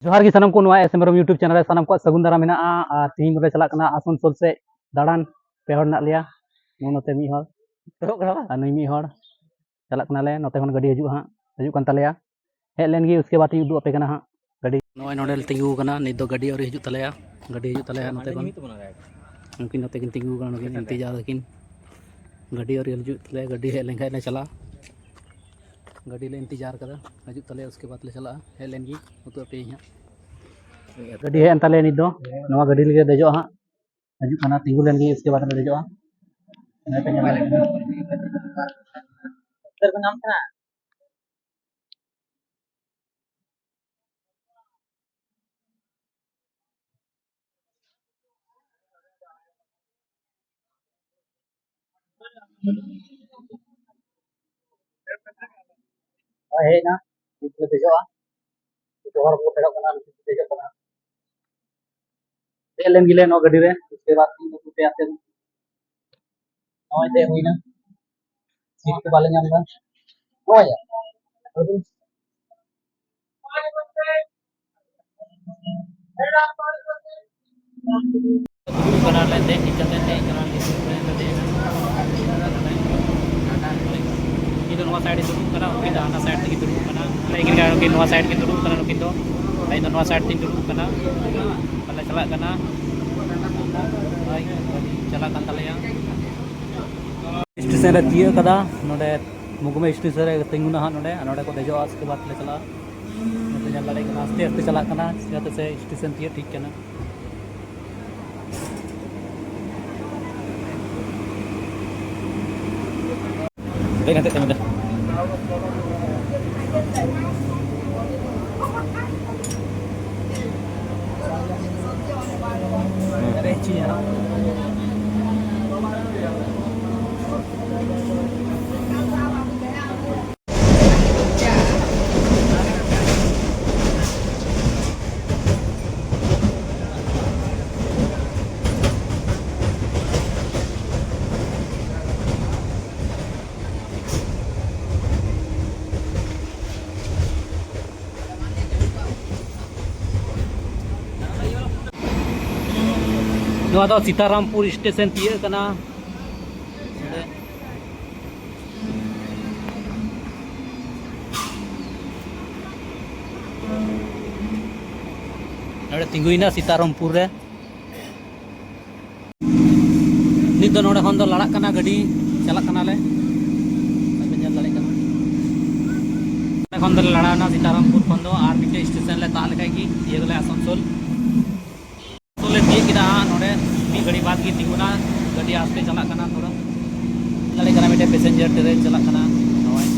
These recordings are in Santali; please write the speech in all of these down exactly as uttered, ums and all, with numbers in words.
ᱡᱚᱦᱟᱨ ᱜᱮ ᱥᱟᱱᱟᱢ ᱠᱚ, ᱱᱚᱣᱟ ᱮᱥ ᱮᱢ ᱢᱮᱨᱚᱢ YouTube ᱪᱮᱱᱮᱞ ᱨᱮ ᱥᱟᱱᱟᱢ ᱠᱚᱣᱟᱜ ᱥᱟᱹᱜᱩᱱ ᱫᱟᱨᱟᱢ ᱢᱮᱱᱟᱜᱼᱟ᱾ ᱟᱨ ᱛᱤᱦᱤᱧ ᱫᱚᱞᱮ ᱪᱟᱞᱟᱜ ᱠᱟᱱᱟ ᱟᱥᱟᱱᱥᱳᱞ ᱥᱮᱫ ᱫᱟᱬᱟᱱ᱾ ᱯᱮ ᱦᱚᱲ ᱢᱮᱱᱟᱜ ᱞᱮᱭᱟ᱾ ᱟᱨ ᱱᱩᱭ ᱢᱤᱫ ᱦᱚᱲ ᱪᱟᱞᱟᱜ ᱠᱟᱱᱟᱞᱮ, ᱱᱚᱛᱮ ᱠᱷᱚᱱ ᱜᱟᱹᱰᱤ ᱦᱤᱡᱩᱜᱼᱟ ᱦᱟᱸᱜ, ᱦᱤᱡᱩᱜ ᱠᱟᱱ ᱛᱟᱞᱮᱭᱟ᱾ ᱦᱮᱡ ᱞᱮᱱ ᱜᱮ, ᱩᱥᱠᱮ ᱵᱟᱫ ᱤᱧ ᱩᱫᱩᱜ ᱟᱯᱮ ᱠᱟᱱᱟ ᱦᱟᱸᱜ ᱜᱟᱹᱰᱤ᱾ ᱱᱚᱜᱼᱚᱭ ᱱᱚᱰᱮ ᱞᱮ ᱛᱤᱸᱜᱩ ᱟᱠᱟᱱᱟ, ᱱᱤᱛ ᱫᱚ ᱜᱟᱹᱰᱤ ᱟᱹᱣᱨᱤ ᱦᱤᱡᱩᱜ ᱛᱟᱞᱮᱭᱟ᱾ ᱜᱟᱹᱰᱤ ᱦᱤᱡᱩᱜ ᱛᱟᱞᱮᱭᱟ ᱱᱚᱛᱮ ᱠᱷᱚᱱ᱾ ᱩᱱᱠᱤᱱ ᱱᱚᱛᱮ ᱠᱤᱱ ᱛᱤᱸᱜᱩ ᱟᱠᱟᱱᱟ, ᱩᱱᱠᱤᱱ ᱤᱱᱛᱮᱡᱟᱨ ᱫᱟᱹᱠᱤᱱ᱾ ᱜᱟᱹᱰᱤ ᱟᱹᱣᱨᱤ ᱦᱤᱡᱩᱜ ᱛᱟᱞᱮᱭᱟ, ᱜᱟᱹᱰᱤ ᱦᱮᱡ ᱞᱮᱱᱠᱷᱟᱱ ᱞᱮ ᱪᱟᱞᱟᱜᱼᱟ᱾ ᱜᱟᱹᱰᱤ ᱞᱮ ᱤᱱᱛᱮᱡᱟᱨ ᱠᱟᱫᱟ, ᱦᱤᱡᱩᱜ ᱛᱟᱞᱮᱭᱟ, ᱩᱥᱠᱮ ᱵᱟᱫ ᱞᱮ ᱪᱟᱞᱟᱜᱼᱟ᱾ ᱦᱮᱡ ᱞᱮᱱ ᱜᱮ, ᱩᱫᱩᱜ ᱟᱯᱮᱭᱟᱹᱧ ᱦᱟᱸᱜ᱾ ᱜᱟᱹᱰᱤ ᱦᱮᱡ ᱮᱱ ᱛᱟᱞᱮᱭᱟ, ᱱᱤᱛ ᱫᱚ ᱱᱚᱣᱟ ᱜᱟᱹᱰᱤ ᱨᱮᱜᱮ ᱫᱮᱡᱚᱜᱼᱟ ᱦᱟᱸᱜ᱾ ᱦᱤᱡᱩᱜ ᱠᱟᱱᱟ, ᱛᱤᱸᱜᱩ ᱞᱮᱱ ᱜᱮ, ᱩᱥᱠᱮ ᱵᱟᱫ ᱞᱮ ᱫᱮᱡᱚᱜᱼᱟ᱾ ᱦᱳᱭ, ᱦᱮᱡ ᱮᱱᱟ, ᱱᱤᱛ ᱞᱮ ᱫᱮᱡᱚᱜᱼᱟ᱾ ᱡᱚᱛᱚ ᱦᱚᱲ ᱠᱚ ᱯᱮᱲᱟᱜ ᱠᱟᱱᱟ, ᱱᱤᱛ ᱞᱮ ᱫᱮᱡᱚᱜ ᱠᱟᱱᱟ᱾ ᱫᱮᱡ ᱞᱮᱱ ᱜᱮᱞᱮ ᱱᱚᱣᱟ ᱜᱟᱹᱰᱤ ᱨᱮ, ᱩᱥᱠᱮ ᱵᱟᱫ ᱤᱧ ᱟᱹᱜᱩ ᱯᱮᱭᱟ ᱟᱯᱮ᱾ ᱱᱚᱜᱼᱚᱭ ᱫᱮᱡ ᱦᱩᱭᱱᱟ, ᱥᱤᱴ ᱠᱚ ᱵᱟᱞᱮ ᱧᱟᱢ ᱮᱫᱟ᱾ ᱱᱚᱜᱼᱚᱭ ᱫᱩᱲᱩᱵ ᱠᱟᱱᱟ ᱞᱮ, ᱫᱮᱡ ᱦᱮᱡ ᱠᱟᱛᱮ ᱫᱮᱡ ᱠᱟᱱᱟ ᱞᱮ, ᱥᱤᱴ ᱨᱮ ᱫᱮᱡ ᱠᱟᱱᱟ᱾ ᱤᱧ ᱫᱚ ᱱᱚᱣᱟ ᱥᱟᱭᱤᱰ ᱨᱮ ᱫᱩᱲᱩᱵ ᱠᱟᱱᱟ, ᱩᱱᱠᱤᱱ ᱫᱚ ᱦᱟᱱᱟ ᱥᱟᱭᱤᱰ ᱛᱮᱠᱤᱱ ᱫᱩᱲᱩᱵ ᱠᱟᱱᱟ᱾ ᱞᱟᱹᱭ ᱠᱤᱱ ᱠᱟᱱᱟ ᱱᱩᱠᱤᱱ ᱱᱚᱣᱟ ᱥᱟᱭᱤᱰ ᱠᱤᱱ ᱫᱩᱲᱩᱵ ᱠᱟᱱᱟ ᱱᱩᱠᱤᱱ ᱫᱚ, ᱤᱧ ᱫᱚ ᱱᱚᱣᱟ ᱥᱟᱭᱤᱰ ᱛᱤᱧ ᱫᱩᱲᱩᱵ ᱠᱟᱱᱟ᱾ ᱟᱞᱮ ᱪᱟᱞᱟᱜ ᱠᱟᱱᱟ, ᱦᱳᱭ, ᱜᱟᱹᱰᱤ ᱪᱟᱞᱟᱜ ᱠᱟᱱ ᱛᱟᱞᱮᱭᱟ᱾ ᱥᱴᱮᱥᱚᱱ ᱨᱮ ᱛᱤᱭᱟᱹᱜ ᱠᱟᱫᱟ, ᱱᱚᱰᱮ ᱢᱩᱜᱢᱮ ᱥᱴᱮᱥᱚᱱ ᱨᱮ ᱛᱤᱸᱜᱩᱱᱟ ᱦᱟᱸᱜ, ᱱᱚᱰᱮ, ᱟᱨ ᱱᱚᱰᱮ ᱠᱚ ᱫᱮᱡᱚᱜᱼᱟ, ᱩᱥᱠᱮ ᱵᱟᱫ ᱞᱮ ᱪᱟᱞᱟᱜᱼᱟ᱾ ᱱᱚᱛᱮ ᱧᱮᱞ ᱫᱟᱲᱮᱭᱟᱜ ᱠᱟᱱᱟ, ᱟᱥᱛᱮ ᱟᱥᱛᱮ ᱪᱟᱞᱟᱜ ᱠᱟᱱᱟ, ᱪᱤᱠᱟᱹᱛᱮ ᱥᱮ ᱥᱴᱮᱥᱚᱱ ᱛᱤᱭᱟᱹᱜ ᱴᱷᱤᱠ ᱠᱟᱱᱟ᱾ ᱫᱮᱡ ᱠᱟᱛᱮ ᱠᱟᱹᱢᱤ ᱫᱟ᱾ ᱱᱚᱣᱟ ᱫᱚ ᱥᱤᱛᱟᱨᱟᱢᱯᱩᱨ ᱥᱴᱮᱥᱚᱱ ᱛᱤᱭᱟᱹᱜ ᱠᱟᱱᱟ᱾ ᱱᱚᱰᱮ ᱛᱤᱸᱜᱩᱭᱮᱱᱟ ᱥᱤᱛᱟᱨᱟᱢᱯᱩᱨ ᱨᱮ᱾ ᱱᱤᱛ ᱫᱚ ᱱᱚᱰᱮ ᱠᱷᱚᱱ ᱫᱚ ᱞᱟᱲᱟᱜ ᱠᱟᱱᱟ ᱜᱟᱹᱰᱤ, ᱪᱟᱞᱟᱜ ᱠᱟᱱᱟᱞᱮ᱾ ᱟᱯᱮ ᱧᱮᱞ ᱫᱟᱲᱮᱭᱟᱜ ᱠᱟᱱᱟ, ᱱᱚᱰᱮ ᱠᱷᱚᱱ ᱫᱚᱞᱮ ᱞᱟᱲᱟᱣᱱᱟ ᱥᱤᱛᱟᱨᱟᱢᱯᱩᱨ ᱠᱷᱚᱱ ᱫᱚ, ᱟᱨ ᱢᱤᱫᱴᱮᱡ ᱥᱴᱮᱥᱚᱱ ᱞᱮ ᱛᱟᱵ ᱞᱮᱠᱷᱟᱡ ᱜᱮ ᱛᱤᱭᱟᱹᱜᱟᱞᱮ ᱟᱥᱟᱱᱥᱳᱞ᱾ ᱟᱥᱟᱱᱥᱳᱞ ᱞᱮ ᱛᱤᱭᱟᱹᱜ ᱠᱮᱫᱟ ᱦᱟᱸᱜ᱾ ᱱᱚᱰᱮ ᱢᱤᱫ ᱜᱷᱟᱹᱲᱤ ᱵᱟᱫᱽ ᱜᱮ ᱛᱤᱸᱜᱩᱱᱟ, ᱜᱟᱹᱰᱤ ᱟᱥᱛᱮ ᱪᱟᱞᱟᱜ ᱠᱟᱱᱟ ᱛᱷᱚᱲᱟ᱾ ᱧᱮᱞ ᱫᱟᱲᱮᱭᱟᱜ ᱠᱟᱱᱟ ᱢᱤᱫᱴᱮᱡ ᱯᱮᱥᱮᱧᱡᱟᱨ ᱴᱨᱮᱱ ᱪᱟᱞᱟᱜ ᱠᱟᱱᱟ᱾ ᱱᱚᱜᱼᱚᱭ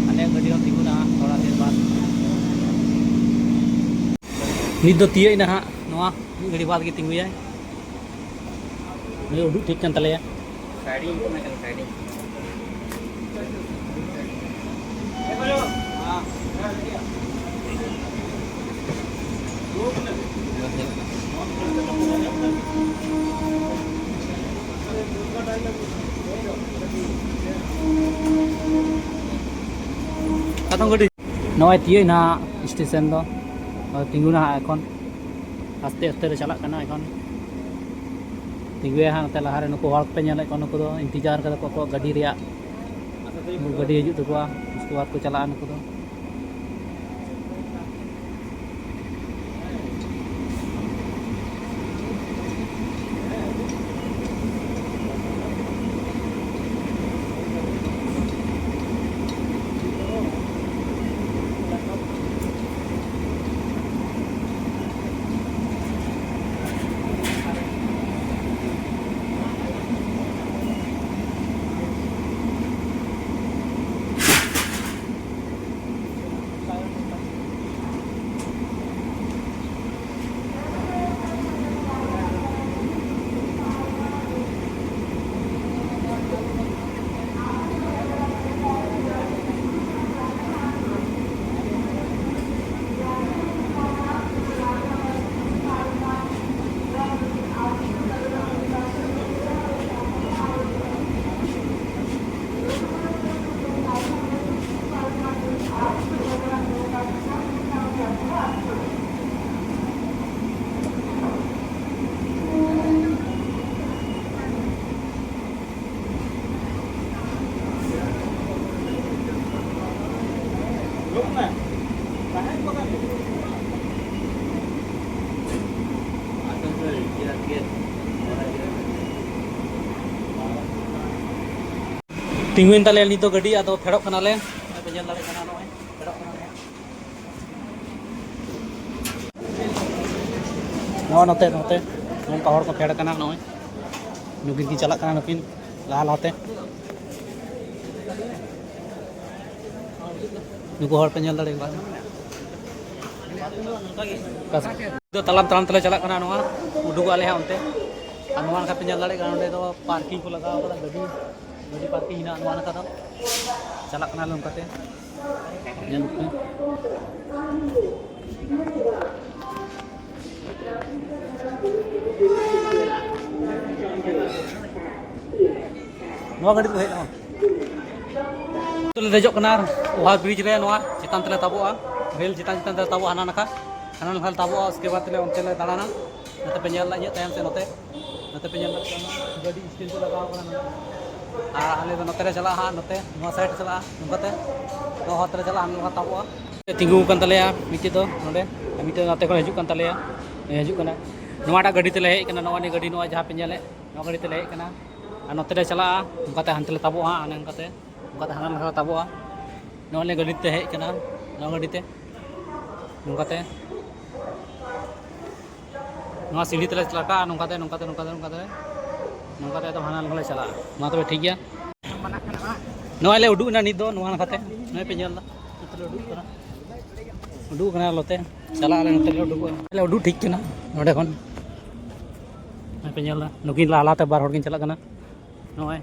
ᱟᱞᱮᱭᱟᱜ ᱜᱟᱹᱰᱤ ᱦᱚᱸ ᱛᱤᱸᱜᱩᱱᱟ ᱛᱷᱚᱲᱟ ᱫᱮᱨ ᱵᱟᱫᱽ᱾ ᱱᱤᱛ ᱫᱚ ᱛᱤᱭᱟᱹᱜ ᱮᱱᱟ ᱦᱟᱸᱜ, ᱱᱚᱣᱟ ᱢᱤᱫ ᱜᱷᱟᱹᱲᱤ ᱵᱟᱫᱽ ᱜᱮ ᱛᱤᱸᱜᱩᱭᱟᱭ᱾ ᱱᱩᱭ ᱩᱰᱩᱠ ᱴᱷᱤᱠ ᱠᱟᱱ ᱛᱟᱞᱮᱭᱟ᱾ ᱪᱟᱛᱚᱢ ᱜᱟᱹᱰᱤ᱾ ᱱᱚᱜᱼᱚᱭ ᱛᱤᱭᱟᱹᱜ ᱮᱱᱟ ᱥᱴᱮᱥᱚᱱ ᱫᱚ᱾ ᱟᱫᱚ ᱛᱤᱸᱜᱩᱱᱟ ᱦᱟᱸᱜ ᱮᱠᱷᱚᱱ᱾ ᱟᱥᱛᱮ ᱟᱥᱛᱮ ᱞᱮ ᱪᱟᱞᱟᱜ ᱠᱟᱱᱟ ᱮᱠᱷᱚᱱ᱾ ᱛᱤᱸᱜᱩᱭᱟ ᱦᱟᱸᱜ ᱱᱚᱛᱮ ᱞᱟᱦᱟᱨᱮ, ᱱᱩᱠᱩ ᱦᱚᱲ ᱠᱚᱯᱮ ᱧᱮᱞᱮᱫ ᱠᱚᱣᱟ, ᱱᱩᱠᱩ ᱫᱚ ᱤᱱᱛᱮᱡᱟᱨ ᱠᱟᱫᱟ ᱠᱚ ᱟᱠᱚᱣᱟᱜ ᱜᱟᱹᱰᱤ ᱨᱮᱭᱟᱜ᱾ ᱜᱟᱹᱰᱤ ᱦᱤᱡᱩᱜ ᱛᱟᱠᱚᱣᱟ, ᱩᱥᱠᱮ ᱵᱟᱫᱽ ᱠᱚ ᱪᱟᱞᱟᱜᱼᱟ ᱱᱩᱠᱩ ᱫᱚ᱾ ᱛᱤᱸᱜᱩᱭᱮᱱ ᱛᱟᱞᱮᱭᱟ ᱱᱤᱛ ᱫᱚ ᱜᱟᱹᱰᱤ, ᱟᱫᱚ ᱯᱷᱮᱰᱚᱜ ᱠᱟᱱᱟᱞᱮ᱾ ᱱᱚᱜᱼᱚᱭ ᱯᱮ ᱧᱮᱞ ᱫᱟᱲᱮᱭᱟᱜ ᱠᱟᱱᱟ, ᱱᱚᱜᱼᱚᱭ ᱯᱷᱮᱰᱚᱜ ᱠᱟᱱᱟᱞᱮ᱾ ᱱᱚᱣᱟ ᱱᱚᱛᱮ, ᱱᱚᱛᱮ ᱱᱚᱝᱠᱟ ᱦᱚᱲ ᱠᱚ ᱯᱷᱮᱰ ᱟᱠᱟᱱᱟ᱾ ᱱᱚᱜᱼᱚᱭ ᱱᱩᱠᱤᱱ ᱠᱤᱱ ᱪᱟᱞᱟᱜ ᱠᱟᱱᱟ, ᱱᱩᱠᱤᱱ ᱞᱟᱦᱟ ᱞᱟᱦᱟᱛᱮ᱾ ᱱᱩᱠᱩ ᱦᱚᱲ ᱯᱮ ᱧᱮᱞ ᱫᱟᱲᱮᱭᱟᱠᱚ ᱠᱟᱱᱟ᱾ ᱛᱟᱲᱟᱢ ᱛᱟᱲᱟᱢ ᱛᱮᱞᱮ ᱪᱟᱞᱟᱜ ᱠᱟᱱᱟ᱾ ᱱᱚᱣᱟ ᱩᱰᱩᱠᱚᱜ ᱟᱞᱮ ᱦᱟᱸᱜ ᱚᱱᱛᱮ᱾ ᱟᱨ ᱱᱚᱣᱟ ᱞᱮᱠᱟ ᱯᱮ ᱧᱮᱞ ᱫᱟᱲᱮᱭᱟᱜ ᱠᱟᱱᱟ, ᱱᱚᱸᱰᱮ ᱫᱚ ᱯᱟᱨᱠᱤᱝ ᱠᱚ ᱞᱟᱜᱟᱣ ᱠᱟᱫᱟ, ᱜᱟᱹᱰᱤ, ᱜᱟᱹᱰᱤ ᱯᱟᱨᱠᱤᱝ ᱦᱮᱱᱟᱜᱼᱟ ᱱᱚᱣᱟ ᱱᱟᱠᱷᱟ ᱫᱚ᱾ ᱪᱟᱞᱟᱜ ᱠᱟᱱᱟᱞᱮ ᱚᱱᱠᱟᱛᱮ, ᱧᱮᱞ ᱯᱮ᱾ ᱱᱚᱣᱟ ᱜᱟᱹᱰᱤ ᱫᱚ ᱦᱮᱡ ᱮᱱᱟ᱾ ᱱᱤᱛᱚᱜ ᱞᱮ ᱫᱮᱡᱚᱜ ᱠᱟᱱᱟ ᱚᱵᱷᱟᱨ ᱵᱨᱤᱡᱽ ᱨᱮ, ᱱᱚᱣᱟ ᱪᱮᱛᱟᱱ ᱛᱮᱞᱮ ᱛᱟᱵᱚᱜᱼᱟ, ᱨᱮᱞ ᱪᱮᱛᱟᱱ ᱪᱮᱛᱟᱱ ᱛᱮᱞᱮ ᱛᱟᱵᱚᱜᱼᱟ, ᱦᱟᱱᱟ ᱱᱟᱠᱷᱟ, ᱦᱟᱱᱟ ᱱᱟᱠᱷᱟ ᱞᱮ ᱛᱟᱵᱚᱜᱼᱟ, ᱩᱥᱠᱮ ᱵᱟᱫᱽ ᱛᱮᱞᱮ ᱚᱱᱛᱮ ᱞᱮ ᱫᱟᱬᱟᱱᱟ᱾ ᱱᱚᱛᱮ ᱯᱮ ᱧᱮᱞ ᱫᱟ ᱤᱧᱟᱹᱜ ᱛᱟᱭᱚᱢ ᱥᱮᱫ, ᱱᱚᱛᱮ, ᱱᱚᱛᱮ ᱯᱮ ᱧᱮᱞ ᱫᱟᱲᱮᱭᱟᱜ ᱠᱟᱱᱟ, ᱜᱟᱹᱰᱤ ᱥᱴᱮᱱᱰ ᱠᱚ ᱞᱟᱜᱟᱣ ᱠᱟᱱᱟ ᱱᱚᱰᱮ᱾ ᱟᱨ ᱟᱞᱮ ᱫᱚ ᱱᱚᱛᱮ ᱞᱮ ᱪᱟᱞᱟᱜᱼᱟ ᱦᱟᱸᱜ, ᱱᱚᱛᱮ, ᱱᱚᱣᱟ ᱥᱟᱭᱤᱰ ᱛᱮ ᱪᱟᱞᱟᱜᱼᱟ, ᱱᱚᱝᱠᱟᱛᱮ, ᱱᱚᱣᱟ ᱦᱚᱨ ᱛᱮᱞᱮ ᱪᱟᱞᱟᱜᱼᱟ, ᱦᱟᱱᱟ ᱱᱟᱠᱷᱟ ᱛᱟᱵᱚᱜᱼᱟ᱾ ᱛᱤᱸᱜᱩ ᱟᱠᱟᱱ ᱛᱟᱞᱮᱭᱟ ᱢᱤᱫᱴᱮᱡ ᱫᱚ ᱱᱚᱰᱮ, ᱟᱨ ᱢᱤᱫᱴᱮᱡ ᱱᱚᱛᱮ ᱠᱷᱚᱱ ᱦᱤᱡᱩᱜ ᱠᱟᱱ ᱛᱟᱞᱮᱭᱟ, ᱦᱮᱸ, ᱦᱤᱡᱩᱜ ᱠᱟᱱᱟ᱾ ᱱᱚᱣᱟᱴᱟᱜ ᱜᱟᱹᱰᱤ ᱛᱮᱞᱮ ᱦᱮᱡ ᱠᱟᱱᱟ, ᱱᱚᱜᱼᱚᱭ ᱱᱤᱭᱟᱹ ᱜᱟᱹᱰᱤ, ᱱᱚᱣᱟ ᱡᱟᱦᱟᱸ ᱯᱮ ᱧᱮᱞᱮᱫ, ᱱᱚᱣᱟ ᱜᱟᱹᱰᱤ ᱛᱮᱞᱮ ᱦᱮᱡ ᱠᱟᱱᱟ᱾ ᱟᱨ ᱱᱚᱛᱮ ᱞᱮ ᱪᱟᱞᱟᱜᱼᱟ, ᱚᱱᱠᱟᱛᱮ ᱦᱟᱱᱛᱮ ᱞᱮ ᱛᱟᱵᱚᱜᱼᱟ ᱦᱟᱸᱜ, ᱚᱱᱮ ᱚᱱᱠᱟᱛᱮ, ᱚᱱᱠᱟᱛᱮ ᱦᱟᱱᱟ ᱱᱟᱠᱷᱟ ᱞᱮ ᱛᱟᱵᱚᱜᱼᱟ᱾ ᱱᱚᱜᱼᱚᱭ ᱱᱤᱭᱟᱹ ᱜᱟᱹᱰᱤ ᱛᱮ ᱦᱮᱡ ᱠᱟᱱᱟ, ᱱᱚᱣᱟ ᱜᱟᱹᱰᱤ ᱛᱮ, ᱱᱚᱝᱠᱟᱛᱮ᱾ ᱱᱚᱣᱟ ᱥᱤᱲᱤ ᱛᱮᱞᱮ ᱨᱟᱠᱟᱵᱼᱟ, ᱱᱚᱝᱠᱟᱛᱮ, ᱱᱚᱝᱠᱟᱛᱮ, ᱱᱚᱝᱠᱟᱛᱮ, ᱱᱚᱝᱠᱟᱛᱮ, ᱱᱚᱝᱠᱟᱛᱮ ᱟᱫᱚ ᱦᱟᱱᱟ ᱞᱮ ᱪᱟᱞᱟᱜᱼᱟ᱾ ᱢᱟ ᱛᱚᱵᱮ ᱴᱷᱤᱠ ᱜᱮᱭᱟ᱾ ᱱᱚᱜᱼᱚᱭ ᱞᱮ ᱩᱰᱩᱠ ᱮᱱᱟ ᱱᱤᱛ ᱫᱚ ᱱᱚᱣᱟ ᱱᱟᱠᱷᱟᱛᱮ᱾ ᱱᱚᱜᱼᱚᱭ ᱯᱮ ᱧᱮᱞ ᱮᱫᱟ, ᱱᱚᱛᱮ ᱞᱮ ᱩᱰᱩᱠ ᱠᱟᱱᱟ᱾ ᱩᱰᱩᱠ ᱠᱟᱱᱟ ᱞᱚᱛᱮ, ᱪᱟᱞᱟᱜ ᱟᱞᱮ, ᱱᱚᱛᱮ ᱞᱮ ᱩᱰᱩᱠᱚᱜᱼᱟ᱾ ᱞᱮ ᱩᱰᱩᱠ ᱴᱷᱤᱠ ᱠᱟᱱᱟ ᱱᱚᱸᱰᱮ ᱠᱷᱚᱱ᱾ ᱱᱚᱜᱼᱚᱭ ᱯᱮ ᱧᱮᱞ ᱮᱫᱟ, ᱱᱩᱠᱤᱱ ᱞᱟᱦᱟ ᱞᱟᱦᱟᱛᱮ ᱵᱟᱨ ᱦᱚᱲ ᱠᱤᱱ ᱪᱟᱞᱟᱜ ᱠᱟᱱᱟ᱾ ᱱᱚᱜᱼᱚᱭ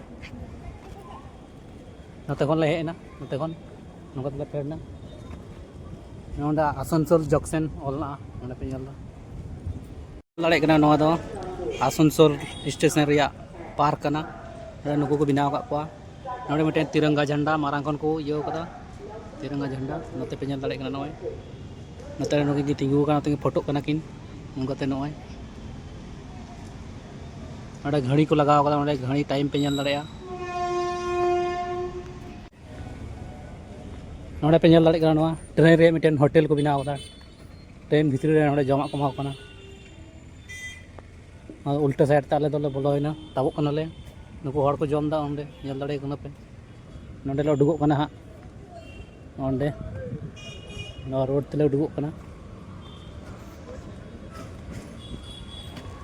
ᱱᱚᱛᱮ ᱠᱷᱚᱱ ᱞᱮ ᱦᱮᱡ ᱮᱱᱟ, ᱱᱚᱛᱮ ᱠᱷᱚᱱ ᱱᱚᱝᱠᱟ ᱛᱮᱞᱮ ᱯᱷᱮᱰ ᱮᱱᱟ᱾ ᱱᱚᱰᱮ ᱟᱥᱟᱱᱥᱳᱞ ᱡᱚᱸᱠᱥᱚᱱ ᱚᱞ ᱢᱮᱱᱟᱜᱼᱟ, ᱱᱚᱰᱮ ᱯᱮ ᱧᱮᱞ ᱮᱫᱟ᱾ ᱧᱮᱞ ᱫᱟᱲᱮᱭᱟᱜ ᱠᱟᱱᱟ, ᱱᱚᱣᱟ ᱫᱚ ᱟᱥᱟᱱᱥᱳᱞ ᱥᱴᱮᱥᱚᱱ ᱨᱮᱭᱟᱜ ᱯᱟᱨᱠ ᱠᱟᱱᱟ᱾ ᱱᱚᱰᱮ ᱱᱩᱠᱩ ᱠᱚ ᱵᱮᱱᱟᱣ ᱟᱠᱟᱫ ᱠᱚᱣᱟ᱾ ᱱᱚᱰᱮ ᱢᱤᱫᱴᱮᱱ ᱛᱤᱨᱚᱝᱜᱟ ᱡᱷᱟᱱᱰᱟ ᱢᱟᱨᱟᱝ ᱠᱷᱚᱱ ᱠᱚ ᱤᱭᱟᱹ ᱟᱠᱟᱫᱟ, ᱛᱤᱨᱚᱝᱜᱟ ᱡᱷᱟᱱᱰᱟ᱾ ᱱᱚᱛᱮ ᱯᱮ ᱧᱮᱞ ᱫᱟᱲᱮᱭᱟᱜ ᱠᱟᱱᱟ, ᱱᱚᱜᱼᱚᱭ ᱱᱚᱛᱮ ᱨᱮ ᱱᱩᱠᱤᱱ ᱠᱤᱱ ᱛᱤᱸᱜᱩ ᱟᱠᱟᱱᱟ, ᱱᱚᱛᱮ ᱠᱤᱱ ᱯᱷᱳᱴᱳᱜ ᱠᱟᱱᱟ ᱠᱤᱱ᱾ ᱱᱚᱝᱠᱟᱛᱮ ᱱᱚᱜᱼᱚᱭ ᱱᱚᱰᱮ ᱜᱷᱟᱹᱲᱤ ᱠᱚ ᱞᱟᱜᱟᱣ ᱟᱠᱟᱫᱟ, ᱱᱚᱰᱮ ᱜᱷᱟᱹᱲᱤ ᱴᱟᱭᱤᱢ ᱯᱮ ᱧᱮᱞ ᱫᱟᱲᱮᱭᱟᱜᱼᱟ᱾ ᱱᱚᱰᱮ ᱯᱮ ᱧᱮᱞ ᱫᱟᱲᱮᱭᱟᱜ ᱠᱟᱱᱟ, ᱱᱚᱣᱟ ᱴᱨᱮᱱ ᱨᱮ ᱢᱤᱫᱴᱮᱱ ᱦᱳᱴᱮᱞ ᱠᱚ ᱵᱮᱱᱟᱣ ᱠᱟᱫᱟ᱾ ᱴᱨᱮᱱ ᱵᱷᱤᱛᱨᱤ ᱨᱮ ᱱᱚᱰᱮ ᱡᱚᱢᱟᱜ ᱠᱚ ᱮᱢᱟ ᱠᱚ ᱠᱟᱱᱟ᱾ ᱟᱨ ᱩᱞᱴᱟᱹ ᱥᱟᱭᱤᱰ ᱛᱮ ᱟᱞᱮ ᱫᱚᱞᱮ ᱵᱚᱞᱚᱭᱮᱱᱟ, ᱛᱟᱵᱚᱜ ᱠᱟᱱᱟᱞᱮ᱾ ᱱᱩᱠᱩ ᱦᱚᱲ ᱠᱚ ᱡᱚᱢ ᱮᱫᱟ ᱚᱸᱰᱮ, ᱧᱮᱞ ᱫᱟᱲᱮᱭᱟᱜ ᱠᱟᱱᱟ ᱯᱮ᱾ ᱱᱚᱸᱰᱮ ᱞᱮ ᱩᱰᱩᱠᱚᱜ ᱠᱟᱱᱟ ᱦᱟᱸᱜ, ᱚᱸᱰᱮ ᱱᱚᱣᱟ ᱨᱳᱰ ᱛᱮᱞᱮ ᱩᱰᱩᱠᱚᱜ ᱠᱟᱱᱟ᱾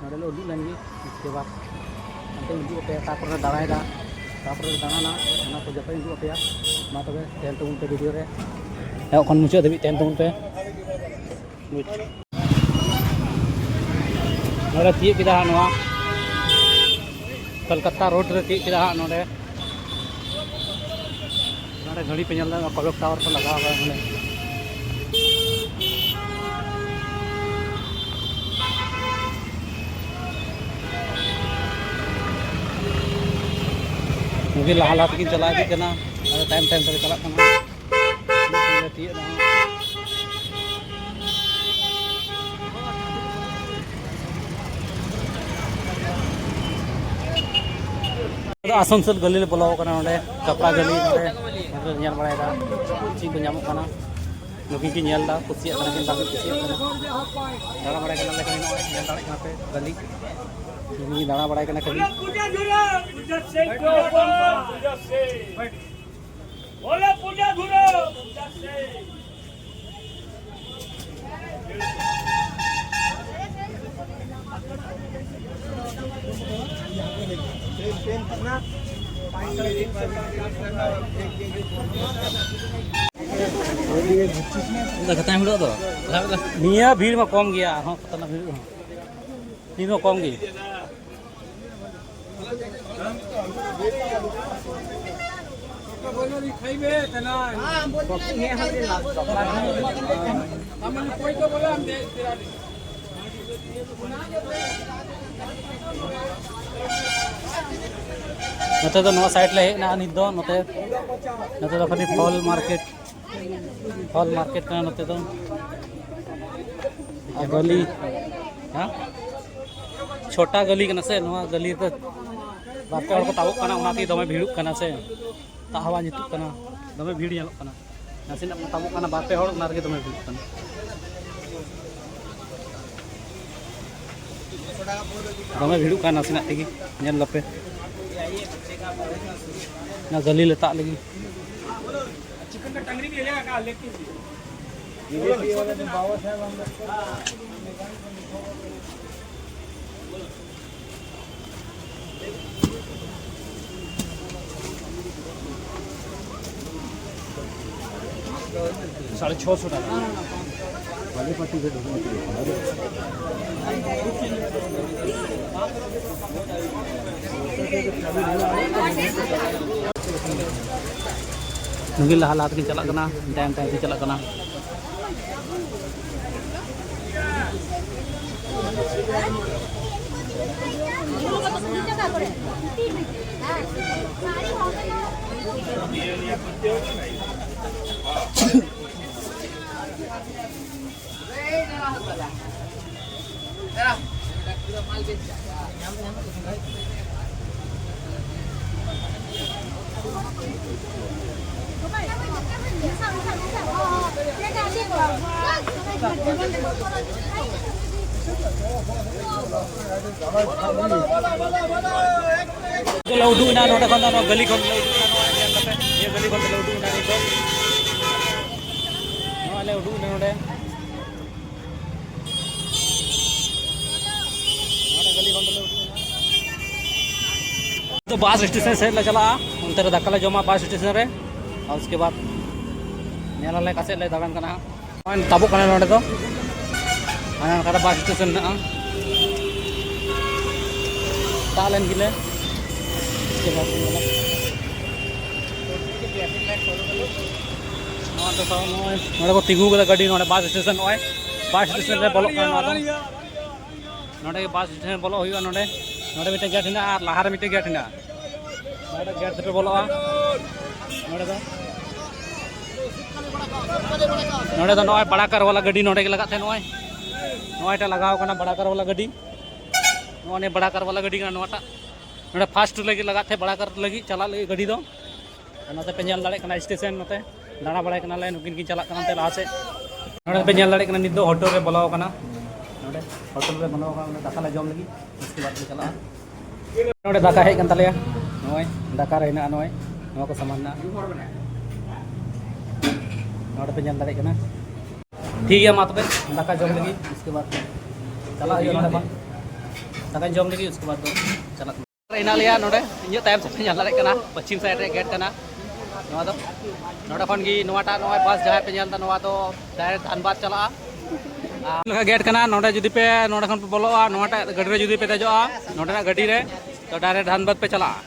ᱱᱚᱸᱰᱮ ᱞᱮ ᱩᱰᱩᱠ ᱞᱮᱱ ᱜᱮ, ᱤᱥᱠᱮ ᱵᱟᱫ ᱚᱱᱛᱮ ᱩᱫᱩᱜ ᱟᱯᱮᱭᱟ, ᱛᱟᱨᱯᱚᱨᱮ ᱞᱮ ᱫᱟᱬᱟᱭᱮᱫᱟ, ᱛᱟᱨᱯᱚᱨᱮ ᱞᱮ ᱫᱟᱬᱟᱱᱟ, ᱚᱱᱟ ᱠᱚ ᱡᱚᱛᱚᱧ ᱩᱫᱩᱜ ᱟᱯᱮᱭᱟ᱾ ᱢᱟ ᱛᱚᱵᱮ ᱛᱟᱦᱮᱱ ᱛᱟᱵᱚᱱ ᱯᱮ ᱵᱷᱤᱰᱤᱭᱳ ᱨᱮ, ᱮᱦᱚᱵ ᱠᱷᱚᱱ ᱢᱩᱪᱟᱹᱫ ᱫᱷᱟᱹᱵᱤᱡ ᱛᱟᱦᱮᱱ ᱛᱟᱵᱚᱱ ᱯᱮ᱾ ᱱᱚᱰᱮ ᱛᱤᱭᱳᱜ ᱠᱮᱫᱟ ᱦᱟᱸᱜ ᱱᱚᱣᱟ ᱠᱚᱞᱠᱟᱛᱟ ᱨᱳᱰ ᱨᱮ ᱛᱤᱭᱳᱜ ᱠᱮᱫᱟ ᱦᱟᱸᱜ ᱱᱚᱰᱮ᱾ ᱱᱚᱰᱮ ᱜᱷᱟᱹᱲᱤ ᱯᱮ ᱧᱮᱞ ᱧᱟᱢᱟ, ᱠᱚᱞᱚᱠ ᱴᱟᱣᱟᱨ ᱠᱚ ᱞᱟᱜᱟᱣ ᱟᱠᱟᱫᱟ ᱱᱚᱰᱮ᱾ ᱱᱩᱠᱤᱱ ᱞᱟᱦᱟ ᱞᱟᱦᱟ ᱛᱮᱠᱤᱱ ᱪᱟᱞᱟᱣ ᱤᱫᱤᱜ ᱠᱟᱱᱟ, ᱟᱫᱚ ᱛᱟᱭᱚᱢ ᱛᱟᱭᱚᱢ ᱛᱮᱞᱮ ᱪᱟᱞᱟᱜ ᱠᱟᱱᱟ᱾ ᱛᱤᱱᱟᱹᱜ ᱥᱟᱺᱜᱤᱧ ᱞᱮ ᱛᱤᱭᱳᱜ ᱮᱫᱟ ᱦᱟᱸᱜ᱾ ᱟᱫᱚ ᱟᱥᱟᱱᱥᱳᱞ ᱜᱟᱹᱞᱤ ᱞᱮ ᱵᱚᱞᱚ ᱟᱠᱟᱱᱟ, ᱱᱚᱰᱮ ᱪᱟᱯᱲᱟ ᱜᱟᱹᱞᱤ, ᱱᱚᱰᱮ, ᱱᱚᱰᱮ ᱧᱮᱞ ᱵᱟᱲᱟᱭᱮᱫᱟ ᱪᱮᱫ ᱠᱚ ᱧᱟᱢᱚᱜ ᱠᱟᱱᱟ᱾ ᱱᱩᱠᱤᱱ ᱠᱤᱱ ᱧᱮᱞ ᱮᱫᱟ, ᱠᱩᱥᱤᱭᱟᱜ ᱠᱟᱱᱟ ᱠᱤᱱ, ᱵᱟᱝ ᱠᱤᱱ ᱠᱩᱥᱤᱭᱟᱜ ᱠᱟᱱᱟ᱾ ᱫᱟᱬᱟ ᱵᱟᱲᱟᱭ ᱠᱟᱱᱟ ᱞᱮ ᱠᱷᱟᱹᱞᱤ, ᱱᱚᱜᱼᱚᱭ ᱧᱮᱞ ᱫᱟᱲᱮᱭᱟᱜ ᱠᱟᱱᱟ ᱯᱮ ᱜᱟᱹᱞᱤ, ᱱᱩᱠᱤᱱ ᱠᱤᱱ ᱫᱟᱬᱟ ᱵᱟᱲᱟᱭ ᱠᱟᱱᱟ ᱠᱷᱟᱹᱞᱤ᱾ ᱵᱚᱞᱮ ᱯᱩᱡᱟ ᱫᱷᱩᱨᱟᱹ, ᱯᱩᱡᱟ ᱥᱮ ᱵᱚᱞᱮ ᱯᱩᱡᱟ ᱫᱷᱩᱨᱟᱹ, ᱯᱩᱡᱟ ᱥᱮ ᱱᱤᱭᱟᱹ ᱵᱷᱤᱲ ᱢᱟ ᱠᱚᱢ ᱜᱮᱭᱟ, ᱟᱨᱦᱚᱸ ᱠᱚᱛᱮ ᱱᱟᱜ ᱵᱷᱤᱲ ᱨᱮᱦᱚᱸ᱾ ᱱᱤᱛ ᱦᱚᱸ ᱠᱚᱢ ᱜᱮ᱾ ᱱᱚᱛᱮ ᱫᱚ ᱱᱚᱣᱟ ᱥᱟᱭᱤᱰ ᱞᱮ ᱦᱮᱡ ᱮᱱᱟ ᱱᱤᱛ ᱫᱚ, ᱱᱚᱛᱮ, ᱱᱚᱛᱮ ᱫᱚ ᱠᱷᱟᱹᱞᱤ ᱯᱷᱚᱞ ᱢᱟᱨᱠᱮᱴ᱾ ᱯᱷᱚᱞ ᱢᱟᱨᱠᱮᱴ ᱠᱟᱱᱟ ᱱᱚᱛᱮ ᱫᱚ᱾ ᱟᱨ ᱜᱟᱹᱞᱤ, ᱦᱮᱸ? ᱪᱷᱳᱴᱟ ᱜᱟᱹᱞᱤ ᱠᱟᱱᱟ ᱥᱮ, ᱱᱚᱣᱟ ᱜᱟᱹᱞᱤ ᱨᱮ ᱵᱟᱨ ᱯᱮ ᱦᱚᱲ ᱠᱚ ᱛᱟᱵᱚᱜ ᱠᱟᱱᱟ, ᱚᱱᱟ ᱛᱮᱜᱮ ᱫᱚᱢᱮ ᱵᱷᱤᱲᱚᱜ ᱠᱟᱱᱟ ᱥᱮ᱾ ᱛᱟᱦᱟᱣᱟ ᱡᱩᱛᱩᱜ ᱠᱟᱱᱟ, ᱫᱚᱢᱮ ᱵᱷᱤᱲ ᱧᱮᱞᱚᱜ ᱠᱟᱱᱟ᱾ ᱱᱟᱥᱮᱱᱟᱜ ᱵᱚᱱ ᱛᱟᱵᱚᱜ ᱠᱟᱱᱟ ᱵᱟᱨ ᱯᱮ ᱦᱚᱲ, ᱚᱱᱟ ᱨᱮᱜᱮ ᱫᱚᱢᱮ ᱵᱷᱤᱲᱚᱜ ᱠᱟᱱᱟ᱾ ᱫᱚᱢᱮ ᱵᱷᱤᱲᱚᱜ ᱠᱟᱱᱟ ᱱᱟᱥᱮᱱᱟᱜ ᱛᱮᱜᱮ, ᱧᱮᱞ ᱫᱟᱯᱮ᱾ ᱚᱱᱟ ᱜᱟᱹᱞᱤ ᱞᱮ ᱛᱟᱜ ᱞᱟᱹᱜᱤᱫ᱾ साढ़े छः सौ टाका। ᱱᱩᱭ ᱞᱟᱦᱟ ᱞᱟᱦᱟ ᱛᱮᱠᱤᱱ ᱪᱟᱞᱟᱜ ᱠᱟᱱᱟ, ᱛᱟᱭᱚᱢ ᱛᱟᱭᱚᱢ ᱛᱮ ᱪᱟᱞᱟᱜ ᱠᱟᱱᱟ᱾ ᱞᱮ ᱩᱰᱩᱠ ᱮᱱᱟ ᱱᱚᱰᱮ ᱠᱷᱚᱱ ᱫᱚ, ᱱᱚᱣᱟ ᱜᱟᱹᱞᱤ ᱠᱷᱚᱱ ᱞᱮ ᱩᱰᱩᱠ ᱮᱱᱟ, ᱱᱚᱣᱟ ᱧᱮᱞ ᱠᱟᱛᱮ ᱱᱤᱭᱟᱹ ᱜᱟᱹᱞᱤ ᱠᱷᱚᱱ ᱞᱮ ᱩᱰᱩᱠ ᱮᱱᱟ ᱱᱤᱛᱚᱜ᱾ ᱱᱚᱣᱟ ᱞᱮ ᱩᱰᱩᱠ ᱮᱱᱟ ᱱᱚᱰᱮ᱾ ᱛᱚ ᱵᱟᱥ ᱥᱴᱮᱥᱚᱱ ᱥᱮᱫ ᱞᱮ ᱪᱟᱞᱟᱜᱼᱟ, ᱚᱱᱛᱮ ᱨᱮ ᱫᱟᱠᱟ ᱞᱮ ᱡᱚᱢᱟ ᱵᱟᱥ ᱥᱴᱮᱥᱚᱱ ᱨᱮ, ᱟᱨ ᱩᱥᱠᱮ ᱵᱟᱫ ᱧᱮᱞ ᱟᱞᱮ ᱚᱠᱟ ᱥᱮᱫ ᱞᱮ ᱫᱟᱬᱟᱱ ᱠᱟᱱᱟ ᱦᱟᱸᱜ᱾ ᱱᱚᱜᱼᱚᱭ ᱛᱟᱵᱚᱜ ᱠᱟᱱᱟ ᱱᱚᱰᱮ ᱫᱚ, ᱦᱟᱱᱟ ᱱᱟᱠᱷᱟ ᱨᱮ ᱵᱟᱥ ᱥᱴᱮᱥᱚᱱ ᱢᱮᱱᱟᱜᱼᱟ, ᱛᱟᱵ ᱞᱮᱱ ᱜᱮᱞᱮ᱾ ᱩᱥᱠᱮ ᱵᱟᱫ ᱧᱮᱞᱟ᱾ ᱱᱚᱣᱟ ᱫᱚ ᱛᱟᱣ ᱱᱚᱜᱼᱚᱭ ᱱᱚᱰᱮ ᱠᱚ ᱛᱤᱸᱜᱩ ᱠᱟᱫᱟ ᱜᱟᱹᱰᱤ, ᱱᱚᱰᱮ ᱵᱟᱥ ᱥᱴᱮᱥᱚᱱ, ᱱᱚᱜᱼᱚᱭ ᱵᱟᱥ ᱥᱴᱮᱥᱚᱱ ᱨᱮ ᱵᱚᱞᱚᱜ ᱠᱟᱱᱟ ᱱᱚᱣᱟ ᱫᱚ᱾ ᱱᱚᱰᱮ ᱜᱮ ᱵᱟᱥ ᱥᱴᱮᱥᱚᱱ ᱵᱚᱞᱚᱜ ᱦᱩᱭᱩᱜᱼᱟ᱾ ᱱᱚᱰᱮ, ᱱᱚᱰᱮ ᱢᱤᱫᱴᱮᱱ ᱜᱮᱴ ᱦᱮᱱᱟᱜᱼᱟ ᱟᱨ ᱞᱟᱦᱟ ᱨᱮ ᱢᱤᱫᱴᱮᱱ ᱜᱮᱴ ᱦᱮᱱᱟᱜᱼᱟ᱾ ᱱᱚᱰᱮ ᱜᱮᱴ ᱛᱮᱯᱮ ᱵᱚᱞᱚᱜᱼᱟ᱾ ᱱᱚᱰᱮ ᱫᱚ, ᱱᱚᱰᱮ ᱫᱚ ᱱᱚᱜᱼᱚᱭ ᱵᱟᱲᱟ ᱠᱟᱨ ᱵᱟᱞᱟ ᱜᱟᱹᱰᱤ ᱱᱚᱰᱮ ᱜᱮ ᱞᱟᱜᱟᱜ ᱛᱟᱦᱮᱸᱫ᱾ ᱱᱚᱜᱼᱚᱭ, ᱱᱚᱜᱼᱚᱭ ᱴᱟᱜ ᱞᱟᱜᱟᱣ ᱠᱟᱱᱟ ᱵᱟᱲᱟ ᱠᱟᱨ ᱵᱟᱞᱟ ᱜᱟᱹᱰᱤ᱾ ᱱᱚᱜᱼᱚᱭ ᱱᱤᱭᱟᱹ ᱵᱟᱲᱟ ᱠᱟᱨ ᱵᱟᱞᱟ ᱜᱟᱹᱰᱤ ᱠᱟᱱᱟ ᱱᱚᱣᱟᱴᱟᱜ᱾ ᱱᱚᱰᱮ ᱯᱷᱟᱥᱴ ᱞᱟᱹᱜᱤᱫ ᱞᱟᱜᱟᱜ ᱛᱟᱦᱮᱸᱫ ᱵᱟᱲᱟ ᱠᱟᱨ ᱞᱟᱹᱜᱤᱫ ᱪᱟᱞᱟᱜ ᱞᱟᱹᱜᱤᱫ ᱜᱟᱹᱰᱤ ᱫᱚ᱾ ᱱᱚᱛᱮ ᱯᱮ ᱧᱮᱞ ᱫᱟᱲᱮᱭᱟᱜ ᱠᱟᱱᱟ ᱥᱴᱮᱥᱚᱱ ᱱᱚᱛᱮ᱾ ᱫᱟᱬᱟ ᱵᱟᱲᱟᱭ ᱠᱟᱱᱟᱞᱮ, ᱱᱩᱠᱤᱱ ᱠᱤᱱ ᱪᱟᱞᱟᱜ ᱠᱟᱱᱟ ᱛᱮ ᱞᱟᱦᱟ ᱥᱮᱫ᱾ ᱱᱚᱰᱮ ᱯᱮ ᱧᱮᱞ ᱫᱟᱲᱮᱭᱟᱜ ᱠᱟᱱᱟ, ᱱᱤᱛ ᱫᱚ ᱦᱳᱴᱮᱞ ᱨᱮ ᱵᱚᱞᱚ ᱟᱠᱟᱱᱟ᱾ ᱱᱚᱰᱮ ᱦᱳᱴᱮᱞ ᱨᱮ ᱵᱚᱞᱚ ᱟᱠᱟᱱᱟ, ᱱᱚᱰᱮ ᱫᱟᱠᱟ ᱞᱮ ᱡᱚᱢ ᱞᱟᱹᱜᱤᱫ, ᱩᱥᱠᱮ ᱵᱟᱫ ᱞᱮ ᱪᱟᱞᱟᱜᱼᱟ᱾ ᱱᱚᱰᱮ ᱫᱟᱠᱟ ᱦᱮᱡ ᱠᱟᱱ ᱛᱟᱞᱮᱭᱟ, ᱱᱚᱜᱼᱚᱭ ᱫᱟᱠᱟ ᱨᱮ ᱦᱮᱱᱟᱜᱼᱟ, ᱱᱚᱜᱼᱚᱭ ᱱᱚᱣᱟ ᱠᱚ ᱥᱟᱢᱟᱱ ᱦᱮᱱᱟᱜᱼᱟ᱾ ᱱᱚᱰᱮ ᱯᱮ ᱧᱮᱞ ᱫᱟᱲᱮᱭᱟᱜ ᱠᱟᱱᱟ᱾ ᱴᱷᱤᱠ ᱜᱮᱭᱟ, ᱢᱟ ᱛᱚᱵᱮ ᱫᱟᱠᱟ ᱡᱚᱢ ᱞᱟᱹᱜᱤᱫ, ᱩᱥᱠᱮ ᱵᱟᱫ ᱪᱟᱞᱟᱜ ᱦᱩᱭᱩᱜᱼᱟ ᱱᱚᱰᱮ ᱠᱷᱚᱱ᱾ ᱫᱟᱠᱟ ᱡᱚᱢ ᱞᱟᱹᱜᱤᱫ, ᱩᱥᱠᱮ ᱵᱟᱫ ᱫᱚ ᱪᱟᱞᱟᱜ ᱠᱟᱱᱟ᱾ ᱦᱮᱱᱟᱜ ᱞᱮᱭᱟ ᱱᱚᱰᱮ, ᱤᱧᱟᱹᱜ ᱛᱟᱭᱚᱢ ᱥᱮᱫ ᱯᱮ ᱧᱮᱞ ᱫᱟᱲᱮᱭᱟᱜ ᱠᱟᱱᱟ, ᱯᱚᱪᱷᱤᱢ ᱥᱟᱭᱤᱰ ᱨᱮ ᱜᱮᱴ ᱠᱟᱱᱟ ᱱᱚᱣᱟ ᱫᱚ᱾ ᱱᱚᱰᱮ ᱠᱷᱚᱱ ᱜᱮ ᱱᱚᱣᱟᱴᱟᱜ ᱱᱚᱜᱼᱚᱭ ᱵᱟᱥ ᱡᱟᱦᱟᱸᱭ ᱯᱮ ᱧᱮᱞ ᱮᱫᱟ, ᱱᱚᱣᱟ ᱫᱚ ᱰᱟᱭᱨᱮᱠᱴ ᱫᱷᱟᱱᱵᱟᱫᱽ ᱪᱟᱞᱟᱜᱼᱟ᱾ ᱟᱨ ᱞᱮᱠᱟ ᱜᱮᱴ ᱠᱟᱱᱟ, ᱱᱚᱰᱮ ᱡᱩᱫᱤ ᱯᱮ, ᱱᱚᱰᱮ ᱠᱷᱚᱱ ᱯᱮ ᱵᱚᱞᱚᱜᱼᱟ, ᱱᱚᱣᱟᱴᱟᱜ ᱜᱟᱹᱰᱤ ᱨᱮ ᱡᱩᱫᱤ ᱯᱮ ᱫᱮᱡᱚᱜᱼᱟ, ᱱᱚᱰᱮᱱᱟᱜ ᱜᱟᱹᱰᱤ ᱨᱮ, ᱛᱚ ᱰᱟᱭᱨᱮᱠᱴ ᱫᱷᱟᱱᱵᱟᱫᱽ ᱯᱮ ᱪᱟᱞᱟᱜᱼᱟ᱾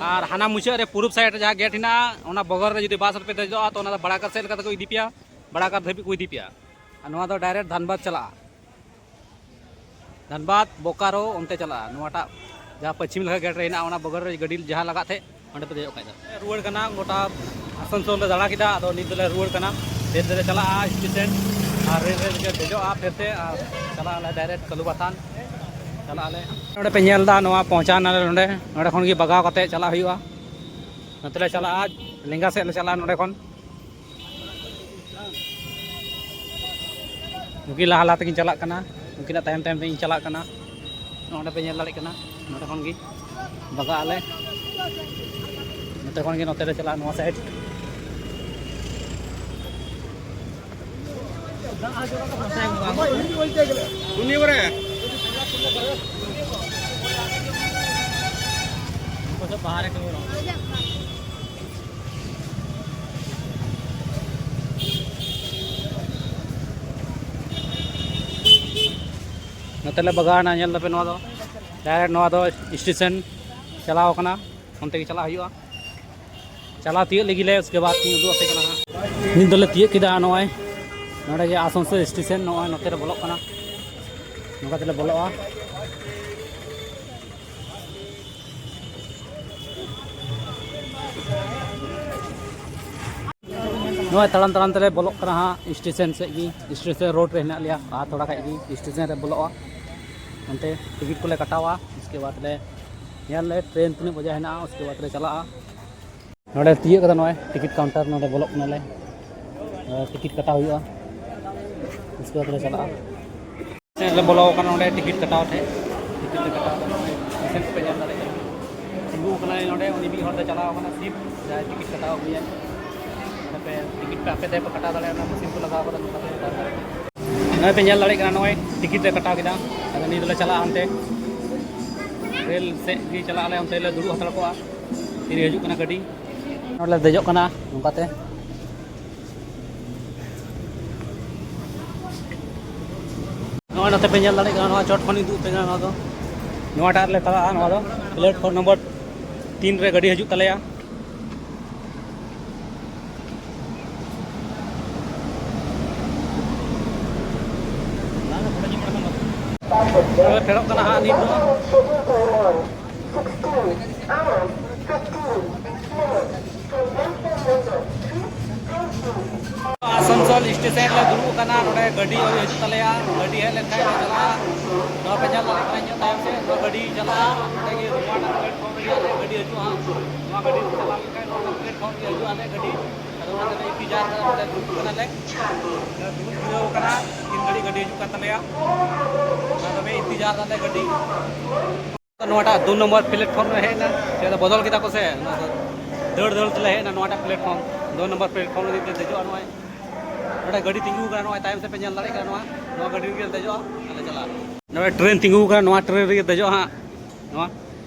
ᱟᱨ ᱦᱟᱱᱟ ᱢᱩᱪᱟᱹᱫ ᱨᱮ ᱯᱩᱨᱩᱵ ᱥᱟᱭᱤᱰ ᱨᱮ ᱡᱟᱦᱟᱸ ᱜᱮᱴ ᱦᱮᱱᱟᱜᱼᱟ, ᱚᱱᱟ ᱵᱚᱜᱚᱞ ᱨᱮ ᱡᱩᱫᱤ ᱵᱟᱥ ᱨᱮᱯᱮ ᱫᱮᱡᱚᱜᱼᱟ, ᱛᱚ ᱚᱱᱟ ᱫᱚ ᱵᱟᱲᱟᱠᱟᱨ ᱥᱮᱫ ᱞᱮᱠᱟ ᱛᱮᱠᱚ ᱤᱫᱤ ᱯᱮᱭᱟ, ᱵᱟᱲᱟᱠᱟᱨ ᱫᱷᱟᱹᱵᱤᱡ ᱠᱚ ᱤᱫᱤ ᱯᱮᱭᱟ᱾ ᱟᱨ ᱱᱚᱣᱟ ᱫᱚ ᱰᱟᱭᱨᱮᱠᱴ ᱫᱷᱟᱱᱵᱟᱫᱽ ᱪᱟᱞᱟᱜᱼᱟ᱾ ᱫᱷᱟᱱᱵᱟᱫᱽ, ᱵᱳᱠᱟᱨᱳ ᱚᱱᱛᱮ ᱪᱟᱞᱟᱜᱼᱟ᱾ ᱱᱚᱣᱟᱴᱟᱜ ᱡᱟᱦᱟᱸ ᱯᱚᱪᱷᱤᱢ ᱞᱮᱠᱟ ᱜᱮᱴ ᱨᱮ ᱦᱮᱱᱟᱜᱼᱟ, ᱚᱱᱟ ᱵᱚᱜᱚᱞ ᱨᱮ ᱜᱟᱹᱰᱤ ᱡᱟᱦᱟᱸ ᱞᱟᱜᱟᱜ ᱛᱮ ᱚᱸᱰᱮ ᱯᱮ ᱫᱮᱡᱚᱜ ᱠᱷᱟᱡ ᱫᱚ᱾ ᱨᱩᱣᱟᱹᱲ ᱠᱟᱱᱟ, ᱜᱚᱴᱟ ᱟᱥᱟᱱᱥᱳᱞ ᱞᱮ ᱫᱟᱬᱟ ᱠᱮᱫᱟ, ᱟᱫᱚ ᱱᱤᱛ ᱫᱚᱞᱮ ᱨᱩᱣᱟᱹᱲ ᱠᱟᱱᱟ᱾ ᱨᱮᱞ ᱨᱮᱞᱮ ᱪᱟᱞᱟᱜᱼᱟ ᱥᱴᱮᱥᱚᱱ, ᱟᱨ ᱨᱮᱞ ᱨᱮ ᱫᱮᱡᱚᱜᱼᱟ ᱯᱷᱤᱨ ᱛᱮ, ᱟᱨ ᱪᱟᱞᱟᱜ ᱟᱞᱮ ᱰᱟᱭᱨᱮᱠᱴ ᱠᱟᱞᱩᱵᱟᱛᱷᱟᱱ ᱪᱟᱞᱟᱜ ᱟᱞᱮ᱾ ᱱᱚᱰᱮ ᱯᱮ ᱧᱮᱞ ᱮᱫᱟ, ᱱᱚᱣᱟ ᱯᱚᱸᱪᱟᱣ ᱱᱟᱞᱮ ᱱᱚᱰᱮ, ᱱᱚᱰᱮ ᱠᱷᱚᱱ ᱜᱮ ᱵᱟᱜᱟᱣ ᱠᱟᱛᱮ ᱪᱟᱞᱟᱜ ᱦᱩᱭᱩᱜᱼᱟ᱾ ᱱᱚᱛᱮ ᱞᱮ ᱪᱟᱞᱟᱜᱼᱟ, ᱞᱮᱸᱜᱟ ᱥᱮᱫ ᱞᱮ ᱪᱟᱞᱟᱜᱼᱟ ᱱᱚᱰᱮ ᱠᱷᱚᱱ᱾ ᱱᱩᱠᱤᱱ ᱞᱟᱦᱟ ᱞᱟᱦᱟ ᱛᱮᱠᱤᱱ ᱪᱟᱞᱟᱜ ᱠᱟᱱᱟ, ᱩᱱᱠᱤᱱᱟᱜ ᱛᱟᱭᱚᱢ ᱛᱟᱭᱚᱢ ᱛᱮ ᱤᱧ ᱪᱟᱞᱟᱜ ᱠᱟᱱᱟ᱾ ᱱᱚᱸᱰᱮ ᱯᱮ ᱧᱮᱞ ᱫᱟᱲᱮᱭᱟᱜ ᱠᱟᱱᱟ, ᱱᱚᱸᱰᱮ ᱠᱷᱚᱱ ᱜᱮ ᱵᱟᱜᱟᱜ ᱟᱞᱮ, ᱱᱚᱛᱮ ᱠᱷᱚᱱ ᱜᱮ ᱱᱚᱛᱮ ᱞᱮ ᱪᱟᱞᱟᱜᱼᱟ, ᱱᱚᱣᱟ ᱥᱟᱭᱤᱰ᱾ ᱱᱚᱛᱮ ᱞᱮ ᱵᱟᱜᱟᱣ ᱮᱱᱟ, ᱧᱮᱞ ᱫᱟᱯᱮ ᱱᱚᱣᱟ ᱫᱚ ᱰᱟᱭᱨᱮᱠᱴ ᱱᱚᱣᱟ ᱫᱚ ᱥᱴᱮᱥᱚᱱ ᱪᱟᱞᱟᱣ ᱠᱟᱱᱟ, ᱚᱱᱛᱮ ᱜᱮ ᱪᱟᱞᱟᱜ ᱦᱩᱭᱩᱜᱼᱟ᱾ ᱪᱟᱞᱟᱣ ᱛᱤᱭᱳᱜ ᱞᱟᱹᱜᱤᱫ ᱞᱮ, ᱩᱥᱠᱮ ᱵᱟᱫ ᱤᱧ ᱩᱫᱩᱜ ᱟᱯᱮ ᱠᱟᱱᱟ ᱦᱟᱸᱜ᱾ ᱱᱤᱛ ᱫᱚᱞᱮ ᱛᱤᱭᱳᱜ ᱠᱮᱫᱟ ᱱᱚᱜᱼᱚᱭ ᱱᱚᱰᱮ ᱜᱮ ᱟᱥᱟᱱᱥᱳᱞ ᱥᱴᱮᱥᱚᱱ, ᱱᱚᱜᱼᱚᱭ ᱱᱚᱛᱮ ᱞᱮ ᱵᱚᱞᱚᱜ ᱠᱟᱱᱟ, ᱱᱚᱝᱠᱟ ᱛᱮᱞᱮ ᱵᱚᱞᱚᱜᱼᱟ᱾ ᱱᱚᱜᱼᱚᱭ ᱛᱟᱲᱟᱢ ᱛᱟᱲᱟᱢ ᱛᱮᱞᱮ ᱵᱚᱞᱚᱜ ᱠᱟᱱᱟ ᱦᱟᱸᱜ ᱥᱴᱮᱥᱚᱱ ᱥᱮᱫ ᱜᱮ, ᱥᱴᱮᱥᱚᱱ ᱨᱳᱰ ᱨᱮ ᱦᱮᱱᱟᱜ ᱞᱮᱭᱟ, ᱟᱨ ᱛᱷᱚᱲᱟ ᱠᱷᱟᱡ ᱜᱮ ᱥᱴᱮᱥᱚᱱ ᱨᱮ ᱵᱚᱞᱚᱜᱼᱟ᱾ ᱚᱱᱛᱮ ᱴᱤᱠᱤᱴ ᱠᱚᱞᱮ ᱠᱟᱴᱟᱣᱟ, ᱩᱥᱠᱮ ᱵᱟᱫ ᱞᱮ ᱧᱮᱞ ᱞᱮ ᱴᱨᱮᱱ ᱛᱤᱱᱟᱹᱜ ᱵᱟᱡᱟ ᱦᱮᱱᱟᱜᱼᱟ, ᱩᱥᱠᱮ ᱵᱟᱫ ᱞᱮ ᱪᱟᱞᱟᱜᱼᱟ᱾ ᱱᱚᱰᱮ ᱛᱤᱭᱟᱹᱜ ᱠᱟᱫᱟ ᱱᱚᱜᱼᱚᱭ ᱴᱤᱠᱤᱴ ᱠᱟᱣᱩᱱᱴᱟᱨ, ᱱᱚᱰᱮ ᱵᱚᱞᱚᱜ ᱠᱟᱱᱟᱞᱮ᱾ ᱟᱨ ᱴᱤᱠᱤᱴ ᱠᱟᱴᱟᱣ ᱦᱩᱭᱩᱜᱼᱟ, ᱩᱥᱠᱮ ᱵᱟᱫᱽ ᱞᱮ ᱪᱟᱞᱟᱜᱼᱟ᱾ ᱥᱮᱫ ᱞᱮ ᱵᱚᱞᱚ ᱟᱠᱟᱱᱟ ᱱᱚᱰᱮ ᱴᱤᱠᱤᱴ ᱠᱟᱴᱟᱣ ᱴᱷᱮᱡ᱾ ᱴᱤᱠᱤᱴ ᱞᱮ ᱠᱟᱴᱟᱣ ᱮᱫᱟ, ᱱᱚᱜᱼᱚᱭ ᱢᱮᱥᱤᱱ ᱠᱚᱯᱮ ᱧᱮᱞ ᱫᱟᱲᱮᱭᱟᱜ ᱠᱟᱱᱟ᱾ ᱛᱤᱸᱜᱩ ᱟᱠᱟᱱᱟᱭ ᱱᱚᱰᱮ, ᱩᱱᱤ ᱢᱤᱫ ᱦᱚᱲ ᱫᱚ ᱪᱟᱞᱟᱣ ᱟᱠᱟᱱᱟ ᱥᱤᱴ, ᱡᱟᱦᱟᱸᱭ ᱴᱤᱠᱤᱴ ᱠᱟᱴᱟᱣ ᱟᱹᱜᱩᱭᱟᱭ᱾ ᱟᱯᱮ ᱴᱤᱠᱤᱴ ᱯᱮ ᱟᱯᱮ ᱛᱮᱯᱮ ᱠᱟᱴᱟᱣ ᱫᱟᱲᱮᱭᱟᱜᱼᱟ, ᱚᱱᱟ ᱢᱮᱥᱤᱱ ᱠᱚ ᱞᱟᱜᱟᱣ ᱠᱟᱫᱟ, ᱱᱚᱝᱠᱟ ᱛᱮ ᱠᱟᱴᱟᱣ ᱫᱟᱲᱮᱭᱟᱜᱼᱟ᱾ ᱱᱚᱜᱼᱚᱭ ᱯᱮ ᱧᱮᱞ ᱫᱟᱲᱮᱭᱟᱜ ᱠᱟᱱᱟ, ᱱᱚᱜᱼᱚᱭ ᱴᱤᱠᱤᱴ ᱞᱮ ᱠᱟᱴᱟᱣ ᱠᱮᱫᱟ᱾ ᱟᱫᱚ ᱱᱤᱛ ᱫᱚᱞᱮ ᱪᱟᱞᱟᱜᱼᱟ ᱦᱟᱱᱛᱮ ᱨᱮᱞ ᱥᱮᱫ ᱜᱮ ᱪᱟᱞᱟᱜ ᱟᱞᱮ, ᱚᱱᱛᱮ ᱞᱮ ᱫᱩᱲᱩᱵ ᱦᱟᱛᱟᱲ ᱠᱚᱜᱼᱟ᱾ ᱛᱤᱨᱮ ᱦᱤᱡᱩᱜ ᱠᱟᱱᱟ ᱜᱟᱹᱰᱤ᱾ ᱱᱚᱰᱮ ᱞᱮ ᱫᱮᱡᱚᱜ ᱠᱟᱱᱟ ᱱᱚᱝᱠᱟᱛᱮ᱾ ᱱᱚᱜᱼᱚᱭ ᱱᱚᱛᱮ ᱯᱮ ᱧᱮᱞ ᱫᱟᱲᱮᱭᱟᱜ ᱠᱟᱱᱟ, ᱱᱚᱣᱟ ᱪᱚᱴ ᱠᱷᱚᱱᱤᱧ ᱩᱫᱩᱜ ᱟᱯᱮ ᱠᱟᱱᱟ᱾ ᱱᱚᱣᱟ ᱫᱚ, ᱱᱚᱣᱟᱴᱟᱜ ᱨᱮᱞᱮ ᱪᱟᱞᱟᱜᱼᱟ᱾ ᱱᱚᱣᱟ ᱫᱚ ᱯᱞᱮᱴᱯᱷᱚᱨᱢ ᱱᱚᱢᱵᱚᱨ ᱛᱤᱱ ᱨᱮ ᱜᱟᱹᱰᱤ ᱦᱤᱡᱩᱜ ᱛᱟᱞᱮᱭᱟ᱾ ᱛᱚᱵᱮ ᱯᱷᱮᱰᱚᱜ ᱠᱟᱱᱟ ᱦᱟᱸᱜ ᱱᱤᱛ ᱫᱚ᱾ ᱟᱥᱟᱱᱥᱳᱞ ᱥᱴᱮᱥᱚᱱ ᱨᱮ ᱫᱩᱲᱩᱵ ᱟᱠᱟᱱᱟ᱾ ᱱᱚᱰᱮ ᱜᱟᱹᱰᱤ ᱟᱹᱣᱨᱤ ᱦᱤᱡᱩᱜ ᱛᱟᱞᱮᱭᱟ᱾ ᱜᱟᱹᱰᱤ ᱦᱮᱡ ᱞᱮᱱᱠᱷᱟᱱ ᱞᱮ ᱪᱟᱞᱟᱜᱼᱟ᱾ ᱱᱚᱣᱟ ᱯᱮ ᱧᱮᱞ ᱫᱟᱲᱮᱭᱟᱜ ᱠᱟᱱᱟ, ᱤᱧᱟᱹᱜ ᱛᱟᱭᱚᱢ ᱥᱮᱫ ᱱᱚᱣᱟ ᱜᱟᱹᱰᱤ ᱪᱟᱞᱟᱜᱼᱟ᱾ ᱚᱸᱰᱮ ᱜᱮ ᱱᱚᱣᱟᱴᱟᱜ ᱯᱞᱮᱴᱯᱷᱚᱨᱢ ᱨᱮᱜᱮ ᱟᱞᱮ ᱜᱟᱹᱰᱤ ᱦᱤᱡᱩᱜᱼᱟ᱾ ᱱᱚᱣᱟ ᱜᱟᱹᱰᱤ ᱪᱟᱞᱟᱣ ᱞᱮᱱᱠᱷᱟᱱ ᱱᱚᱣᱟᱴᱟᱜ ᱯᱞᱮᱴᱯᱷᱚᱨᱢ ᱨᱮᱜᱮ ᱦᱤᱡᱩᱜᱼᱟ ᱟᱞᱮ ᱜᱟᱹᱰᱤ᱾ ᱟᱫᱚ ᱚᱱᱟ ᱛᱮᱞᱮ ᱤᱱᱛᱮᱡᱟᱨ ᱠᱟᱱᱟ, ᱱᱚᱰᱮ ᱫᱩᱲᱩᱵ ᱠᱟᱱᱟᱞᱮ᱾ ᱫᱩᱲᱩᱵ ᱡᱤᱨᱟᱹᱣ ᱠᱟᱱᱟ᱾ ᱛᱤᱱ ᱜᱷᱟᱹᱲᱤᱡ ᱜᱟᱹᱰᱤ ᱦᱤᱡᱩᱜ ᱠᱟᱱ ᱛᱟᱞᱮᱭᱟ, ᱚᱱᱟ ᱫᱚ ᱤᱱᱛᱮᱡᱟᱨ ᱫᱟᱞᱮ ᱜᱟᱹᱰᱤ᱾ ᱱᱚᱣᱟᱴᱟᱜ ᱫᱩ ᱱᱚᱢᱵᱚᱨ ᱯᱞᱮᱴᱯᱷᱚᱨᱢ ᱨᱮ ᱦᱮᱡ ᱮᱱᱟ, ᱪᱮᱫ ᱵᱚᱫᱚᱞ ᱠᱮᱫᱟ ᱠᱚ ᱥᱮ, ᱚᱱᱟ ᱫᱚ ᱫᱟᱹᱲ ᱫᱟᱹᱲ ᱛᱮᱞᱮ ᱦᱮᱡ ᱮᱱᱟ ᱱᱚᱣᱟᱴᱟᱜ ᱯᱞᱮᱴᱯᱷᱚᱨᱢ, ᱫᱩ ᱱᱚᱢᱵᱚᱨ ᱯᱞᱮᱴᱯᱷᱚᱨᱢ ᱨᱮ ᱫᱮᱡᱚᱜᱼᱟ᱾ ᱱᱚᱜᱼᱚᱭ ᱱᱚᱰᱮ ᱜᱟᱹᱰᱤ ᱛᱤᱸᱜᱩ ᱟᱠᱟᱱᱟ, ᱱᱚᱜᱼᱚᱭ ᱛᱟᱭᱚᱢ ᱥᱮᱫ ᱯᱮ ᱧᱮᱞ ᱫᱟᱲᱮᱭᱟᱜ ᱠᱟᱱᱟ, ᱱᱚᱣᱟ, ᱱᱚᱣᱟ ᱜᱟᱹᱰᱤ ᱨᱮᱜᱮ ᱞᱮ ᱫᱮᱡᱚᱜᱼᱟ ᱟᱨ ᱞᱮ ᱪᱟᱞᱟᱜᱼᱟ᱾ ᱱᱚᱰᱮ ᱴᱨᱮᱱ ᱛᱤᱸᱜᱩ ᱟᱠᱟᱱᱟ, ᱱᱚᱣᱟ ᱴᱨᱮᱱ ᱨᱮᱜᱮ ᱫᱮᱡᱚᱜᱼᱟ ᱦᱟᱸᱜ᱾ ᱱᱚᱣᱟ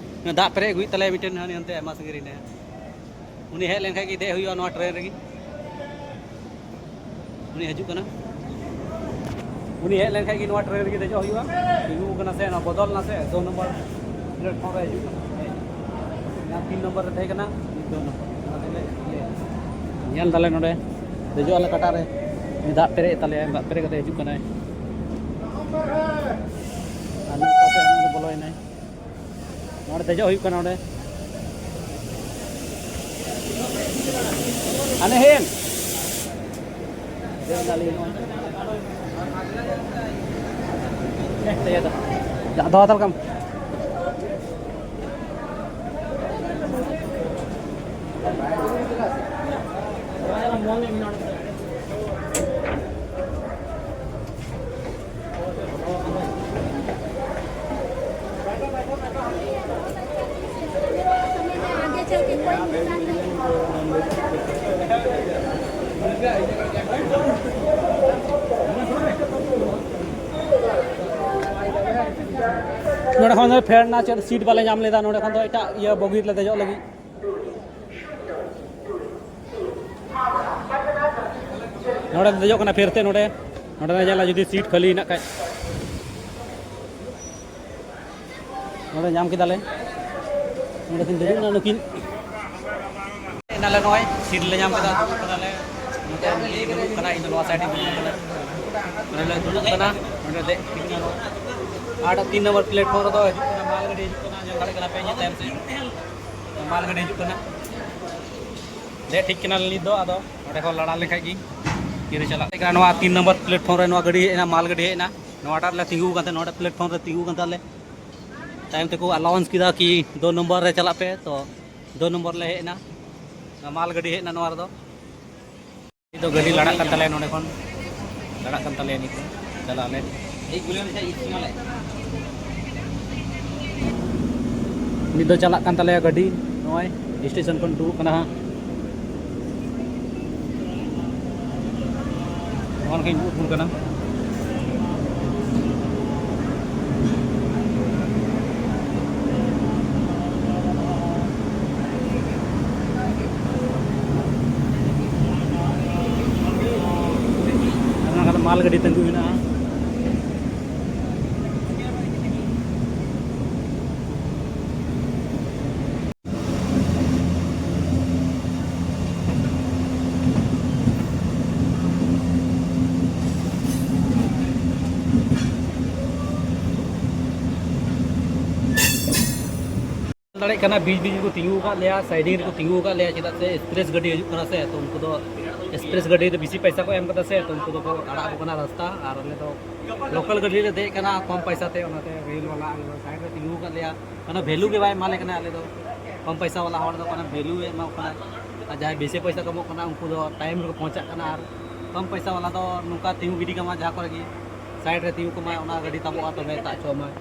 ᱫᱟᱜ ᱯᱮᱨᱮᱡ ᱟᱹᱜᱩᱭᱮᱫ ᱛᱟᱞᱮᱭᱟ ᱢᱤᱫᱴᱮᱱ ᱦᱟᱹᱱᱤ ᱦᱟᱱᱛᱮ ᱟᱭᱢᱟ ᱥᱟᱺᱜᱤᱧ ᱨᱮ ᱦᱮᱱᱟᱭᱟ᱾ ᱩᱱᱤ ᱦᱮᱡ ᱞᱮᱱᱠᱷᱟᱡ ᱜᱮ ᱫᱮᱡ ᱦᱩᱭᱩᱜᱼᱟ ᱱᱚᱣᱟ ᱴᱨᱮᱱ ᱨᱮᱜᱮ᱾ ᱩᱱᱤ ᱦᱤᱡᱩᱜ ᱠᱟᱱᱟ, ᱩᱱᱤ ᱦᱮᱡ ᱞᱮᱱᱠᱷᱟᱡ ᱜᱮ ᱱᱚᱣᱟ ᱴᱨᱮᱱ ᱨᱮᱜᱮ ᱫᱮᱡᱚᱜ ᱦᱩᱭᱩᱜᱼᱟ᱾ ᱛᱤᱸᱜᱩ ᱠᱟᱱᱟ ᱥᱮ, ᱱᱚᱣᱟ ᱵᱚᱫᱚᱞ ᱱᱟ ᱥᱮ, ᱫᱩ ᱱᱚᱢᱵᱚᱨ ᱯᱞᱮᱴᱯᱷᱚᱨᱢ ᱨᱮ ᱦᱤᱡᱩᱜ ᱠᱟᱱᱟ᱾ ᱦᱮᱸ, ᱡᱟᱦᱟᱸ ᱛᱤᱱ ᱱᱚᱢᱵᱚᱨ ᱨᱮ ᱛᱟᱦᱮᱸ ᱠᱟᱱᱟ, ᱱᱤᱛ ᱫᱩ ᱱᱚᱢᱵᱚᱨ᱾ ᱚᱱᱟ ᱛᱮᱞᱮ ᱤᱭᱟᱹ, ᱧᱮᱞ ᱫᱟᱞᱮ ᱱᱚᱰᱮ ᱫᱮᱡᱚᱜ ᱟᱞᱮ ᱠᱟᱴᱟ ᱨᱮ, ᱩᱱᱤ ᱫᱟᱜ ᱯᱮᱨᱮᱡ ᱮ ᱛᱟᱞᱮᱭᱟ, ᱫᱟᱜ ᱯᱮᱨᱮᱡ ᱠᱟᱛᱮ ᱦᱤᱡᱩᱜ ᱠᱟᱱᱟᱭ᱾ ᱟᱨ ᱱᱚᱝᱠᱟ ᱛᱮ ᱩᱱᱤ ᱫᱚ ᱵᱚᱞᱚᱭᱮᱱᱟᱭ᱾ ᱱᱚᱰᱮ ᱫᱮᱡᱚᱜ ᱦᱩᱭᱩᱜ ᱠᱟᱱᱟ ᱱᱚᱰᱮ᱾ ᱦᱟᱱᱮ ᱦᱮᱱ᱾ ᱫᱚᱦᱚ ᱦᱟᱛᱟᱲ ᱠᱟᱢ᱾ ᱱᱚᱰᱮ ᱠᱷᱚᱱ ᱫᱚ ᱯᱷᱮᱰ ᱮᱱᱟ, ᱪᱮᱫ ᱥᱤᱴ ᱵᱟᱞᱮ ᱧᱟᱢ ᱞᱮᱫᱟ᱾ ᱱᱚᱰᱮ ᱠᱷᱚᱱ ᱫᱚ ᱮᱴᱟᱜ ᱤᱭᱟᱹ ᱵᱚᱜᱤ ᱨᱮᱞᱮ ᱫᱮᱡᱚᱜ ᱞᱟᱹᱜᱤᱫ᱾ ᱱᱚᱰᱮ ᱞᱮ ᱫᱮᱡᱚᱜ ᱠᱟᱱᱟ ᱯᱷᱮᱨ ᱛᱮ᱾ ᱱᱚᱰᱮ, ᱱᱚᱰᱮ ᱞᱮ ᱧᱮᱞᱟ ᱡᱩᱫᱤ ᱥᱤᱴ ᱠᱷᱟᱹᱞᱤ ᱦᱮᱱᱟᱜ ᱠᱷᱟᱡ᱾ ᱱᱚᱰᱮ ᱧᱟᱢ ᱠᱮᱫᱟᱞᱮ᱾ ᱱᱚᱰᱮ ᱠᱤᱱ ᱫᱩᱲᱩᱵ ᱮᱱᱟ ᱱᱩᱠᱤᱱ᱾ ᱮᱱᱟᱞᱮ ᱱᱚᱜᱼᱚᱭ ᱥᱤᱴ ᱞᱮ ᱧᱟᱢ ᱠᱮᱫᱟ, ᱫᱩᱲᱩᱵ ᱠᱟᱱᱟᱞᱮ᱾ ᱱᱚᱛᱮ ᱨᱮ ᱢᱤᱫᱴᱤᱡ ᱫᱩᱲᱩᱵ ᱠᱟᱱᱟ, ᱤᱧ ᱫᱚ ᱱᱚᱣᱟ ᱥᱟᱭᱤᱰ ᱨᱤᱧ ᱫᱩᱲᱩᱵ ᱠᱟᱱᱟ᱾ ᱱᱚᱰᱮ ᱞᱮ ᱫᱩᱲᱩᱵ ᱠᱟᱱᱟ, ᱱᱚᱰᱮ ᱫᱮᱡ ᱴᱷᱤᱠ ᱮᱱᱟ᱾ ᱟᱨ ᱛᱤᱱ ᱱᱚᱢᱵᱚᱨ ᱯᱞᱮᱴᱯᱷᱚᱨᱢ ᱨᱮᱫᱚ ᱦᱤᱡᱩᱜ ᱠᱟᱱᱟ, ᱢᱟᱞ ᱜᱟᱹᱰᱤ ᱦᱤᱡᱩᱜ ᱠᱟᱱᱟ, ᱧᱮᱞ ᱫᱟᱲᱮᱭᱟᱜ ᱠᱟᱱᱟ ᱯᱮ ᱤᱧᱟᱹᱜ ᱛᱟᱭᱚᱢ ᱥᱮᱫ ᱢᱟᱞ ᱜᱟᱹᱰᱤ ᱦᱤᱡᱩᱜ ᱠᱟᱱᱟ᱾ ᱫᱮᱡ ᱴᱷᱤᱠ ᱠᱟᱱᱟᱞᱮ ᱱᱤᱛ ᱫᱚ, ᱟᱫᱚ ᱱᱚᱸᱰᱮ ᱠᱷᱚᱱ ᱞᱟᱲᱟ ᱞᱮᱱᱠᱷᱟᱡ ᱜᱮ ᱛᱤᱨᱮ ᱪᱟᱞᱟᱜ ᱠᱟᱱᱟ᱾ ᱱᱚᱣᱟ ᱛᱤᱱ ᱱᱚᱢᱵᱚᱨ ᱯᱞᱮᱴᱯᱷᱚᱨᱢ ᱨᱮ ᱱᱚᱣᱟ ᱜᱟᱹᱰᱤ ᱦᱮᱡ ᱮᱱᱟ, ᱢᱟᱞ ᱜᱟᱹᱰᱤ ᱦᱮᱡ ᱮᱱᱟ᱾ ᱱᱚᱣᱟᱴᱟᱜ ᱨᱮᱞᱮ ᱛᱤᱸᱜᱩ ᱟᱠᱟᱱ ᱛᱟᱦᱮᱸᱫ, ᱱᱚᱣᱟᱴᱟᱜ ᱯᱞᱮᱴᱯᱷᱚᱨᱢ ᱨᱮ ᱛᱤᱸᱜᱩ ᱟᱠᱟᱱ ᱛᱟᱦᱮᱸᱫ ᱞᱮ᱾ ᱛᱟᱭᱚᱢ ᱛᱮᱠᱚ ᱟᱞᱟᱣᱩᱱᱥ ᱠᱮᱫᱟ ᱠᱤ ᱫᱩ ᱱᱚᱢᱵᱚᱨ ᱨᱮ ᱪᱟᱞᱟᱜ ᱯᱮ, ᱛᱚ ᱫᱩ ᱱᱚᱢᱵᱚᱨ ᱞᱮ ᱦᱮᱡ ᱮᱱᱟ᱾ ᱱᱚᱣᱟ ᱢᱟᱞ ᱜᱟᱹᱰᱤ ᱦᱮᱡ ᱮᱱᱟ ᱱᱚᱣᱟ ᱨᱮᱫᱚ᱾ ᱱᱤᱛ ᱫᱚ ᱜᱟᱹᱰᱤ ᱞᱟᱲᱟᱜ ᱠᱟᱱ ᱛᱟᱞᱮᱭᱟ, ᱱᱚᱸᱰᱮ ᱠᱷᱚᱱ ᱞᱟᱲᱟᱜ ᱠᱟᱱ ᱛᱟᱞᱮᱭᱟ᱾ ᱱᱤᱛ ᱫᱚ ᱪᱟᱞᱟᱜ ᱟᱞᱮ᱾ ᱱᱤᱛ ᱫᱚ ᱪᱟᱞᱟᱜ ᱠᱟᱱ ᱛᱟᱞᱮᱭᱟ ᱜᱟᱹᱰᱤ, ᱱᱚᱜᱼᱚᱭ ᱥᱴᱮᱥᱚᱱ ᱠᱷᱚᱱ ᱛᱩᱫᱩᱜ ᱠᱟᱱᱟ ᱦᱟᱸᱜ᱾ ᱱᱚᱣᱟ ᱞᱮᱠᱟᱧ ᱩᱫᱩᱜ ᱟᱵᱚᱱ ᱠᱟᱱᱟ᱾ ᱚᱱᱟ ᱠᱟᱛᱮ ᱢᱟᱞ ᱜᱟᱹᱰᱤ ᱛᱟᱹᱝᱜᱩ ᱢᱮᱱᱟᱜᱼᱟ᱾ ᱫᱟᱲᱮᱭᱟᱜ ᱠᱟᱱᱟ, ᱵᱤᱪ ᱵᱤᱪ ᱨᱮᱠᱚ ᱛᱤᱸᱜᱩ ᱟᱠᱟᱫ ᱞᱮᱭᱟ, ᱥᱟᱭᱤᱰᱤᱝ ᱨᱮᱠᱚ ᱛᱤᱸᱜᱩ ᱟᱠᱟᱫ ᱞᱮᱭᱟ, ᱪᱮᱫᱟᱜ ᱥᱮ ᱮᱠᱥᱯᱨᱮᱥ ᱜᱟᱹᱰᱤ ᱦᱤᱡᱩᱜ ᱠᱟᱱᱟ ᱥᱮ, ᱛᱚ ᱩᱱᱠᱩ ᱫᱚ ᱮᱠᱥᱯᱨᱮᱥ ᱜᱟᱹᱰᱤ ᱨᱮ ᱵᱮᱥᱤ ᱯᱚᱭᱥᱟ ᱠᱚ ᱮᱢ ᱠᱟᱫᱟ ᱥᱮ, ᱛᱚ ᱩᱱᱠᱩ ᱫᱚᱠᱚ ᱟᱲᱟᱜ ᱟᱠᱚ ᱠᱟᱱᱟ ᱨᱟᱥᱛᱟ, ᱟᱨ ᱟᱞᱮ ᱫᱚ ᱞᱳᱠᱟᱞ ᱜᱟᱹᱰᱤ ᱞᱮ ᱫᱮᱡ ᱟᱠᱟᱱᱟ ᱠᱚᱢ ᱯᱚᱭᱥᱟ ᱛᱮ, ᱚᱱᱟᱛᱮ ᱨᱮᱞ ᱵᱟᱞᱟ ᱟᱞᱮ ᱫᱚ ᱥᱟᱭᱤᱰ ᱨᱮ ᱛᱤᱸᱜᱩ ᱟᱠᱟᱫ ᱞᱮᱭᱟ, ᱠᱳᱱᱳ ᱵᱷᱮᱞᱩ ᱜᱮ ᱵᱟᱭ ᱮᱢᱟ ᱞᱮ ᱠᱟᱱᱟ᱾ ᱟᱞᱮ ᱫᱚ ᱠᱚᱢ ᱯᱚᱭᱥᱟ ᱵᱟᱞᱟ ᱦᱚᱲ ᱫᱚ ᱠᱳᱱᱳ ᱵᱷᱮᱞᱩ ᱮ ᱮᱢᱟ ᱠᱚ ᱠᱟᱱᱟ, ᱟᱨ ᱡᱟᱦᱟᱸᱭ ᱵᱮᱥᱤ ᱯᱚᱭᱥᱟ ᱠᱚ ᱮᱢᱚᱜ ᱠᱟᱱᱟ ᱩᱱᱠᱩ ᱫᱚ ᱴᱟᱭᱤᱢ ᱨᱮᱠᱚ ᱯᱳᱸᱪᱷᱟᱜ ᱠᱟᱱᱟ, ᱟᱨ ᱠᱚᱢ ᱯᱚᱭᱥᱟ ᱵᱟᱞᱟ ᱫᱚ ᱱᱚᱝᱠᱟ ᱛᱤᱸᱜᱩ ᱜᱤᱰᱤ ᱠᱟᱢᱟ ᱡᱟᱦᱟᱸ ᱠᱚᱨᱮ ᱜᱮ, ᱥᱟᱭᱤᱰ ᱨᱮ ᱛᱤᱸᱜᱩ ᱠᱟᱢᱟᱭ, ᱚᱱᱟ ᱜᱟᱹᱰᱤ ᱛᱟᱵᱚᱜᱼᱟ, ᱛᱚᱵᱮ ᱛᱟᱜ ᱦᱚᱪᱚ ᱟᱢᱟᱭ᱾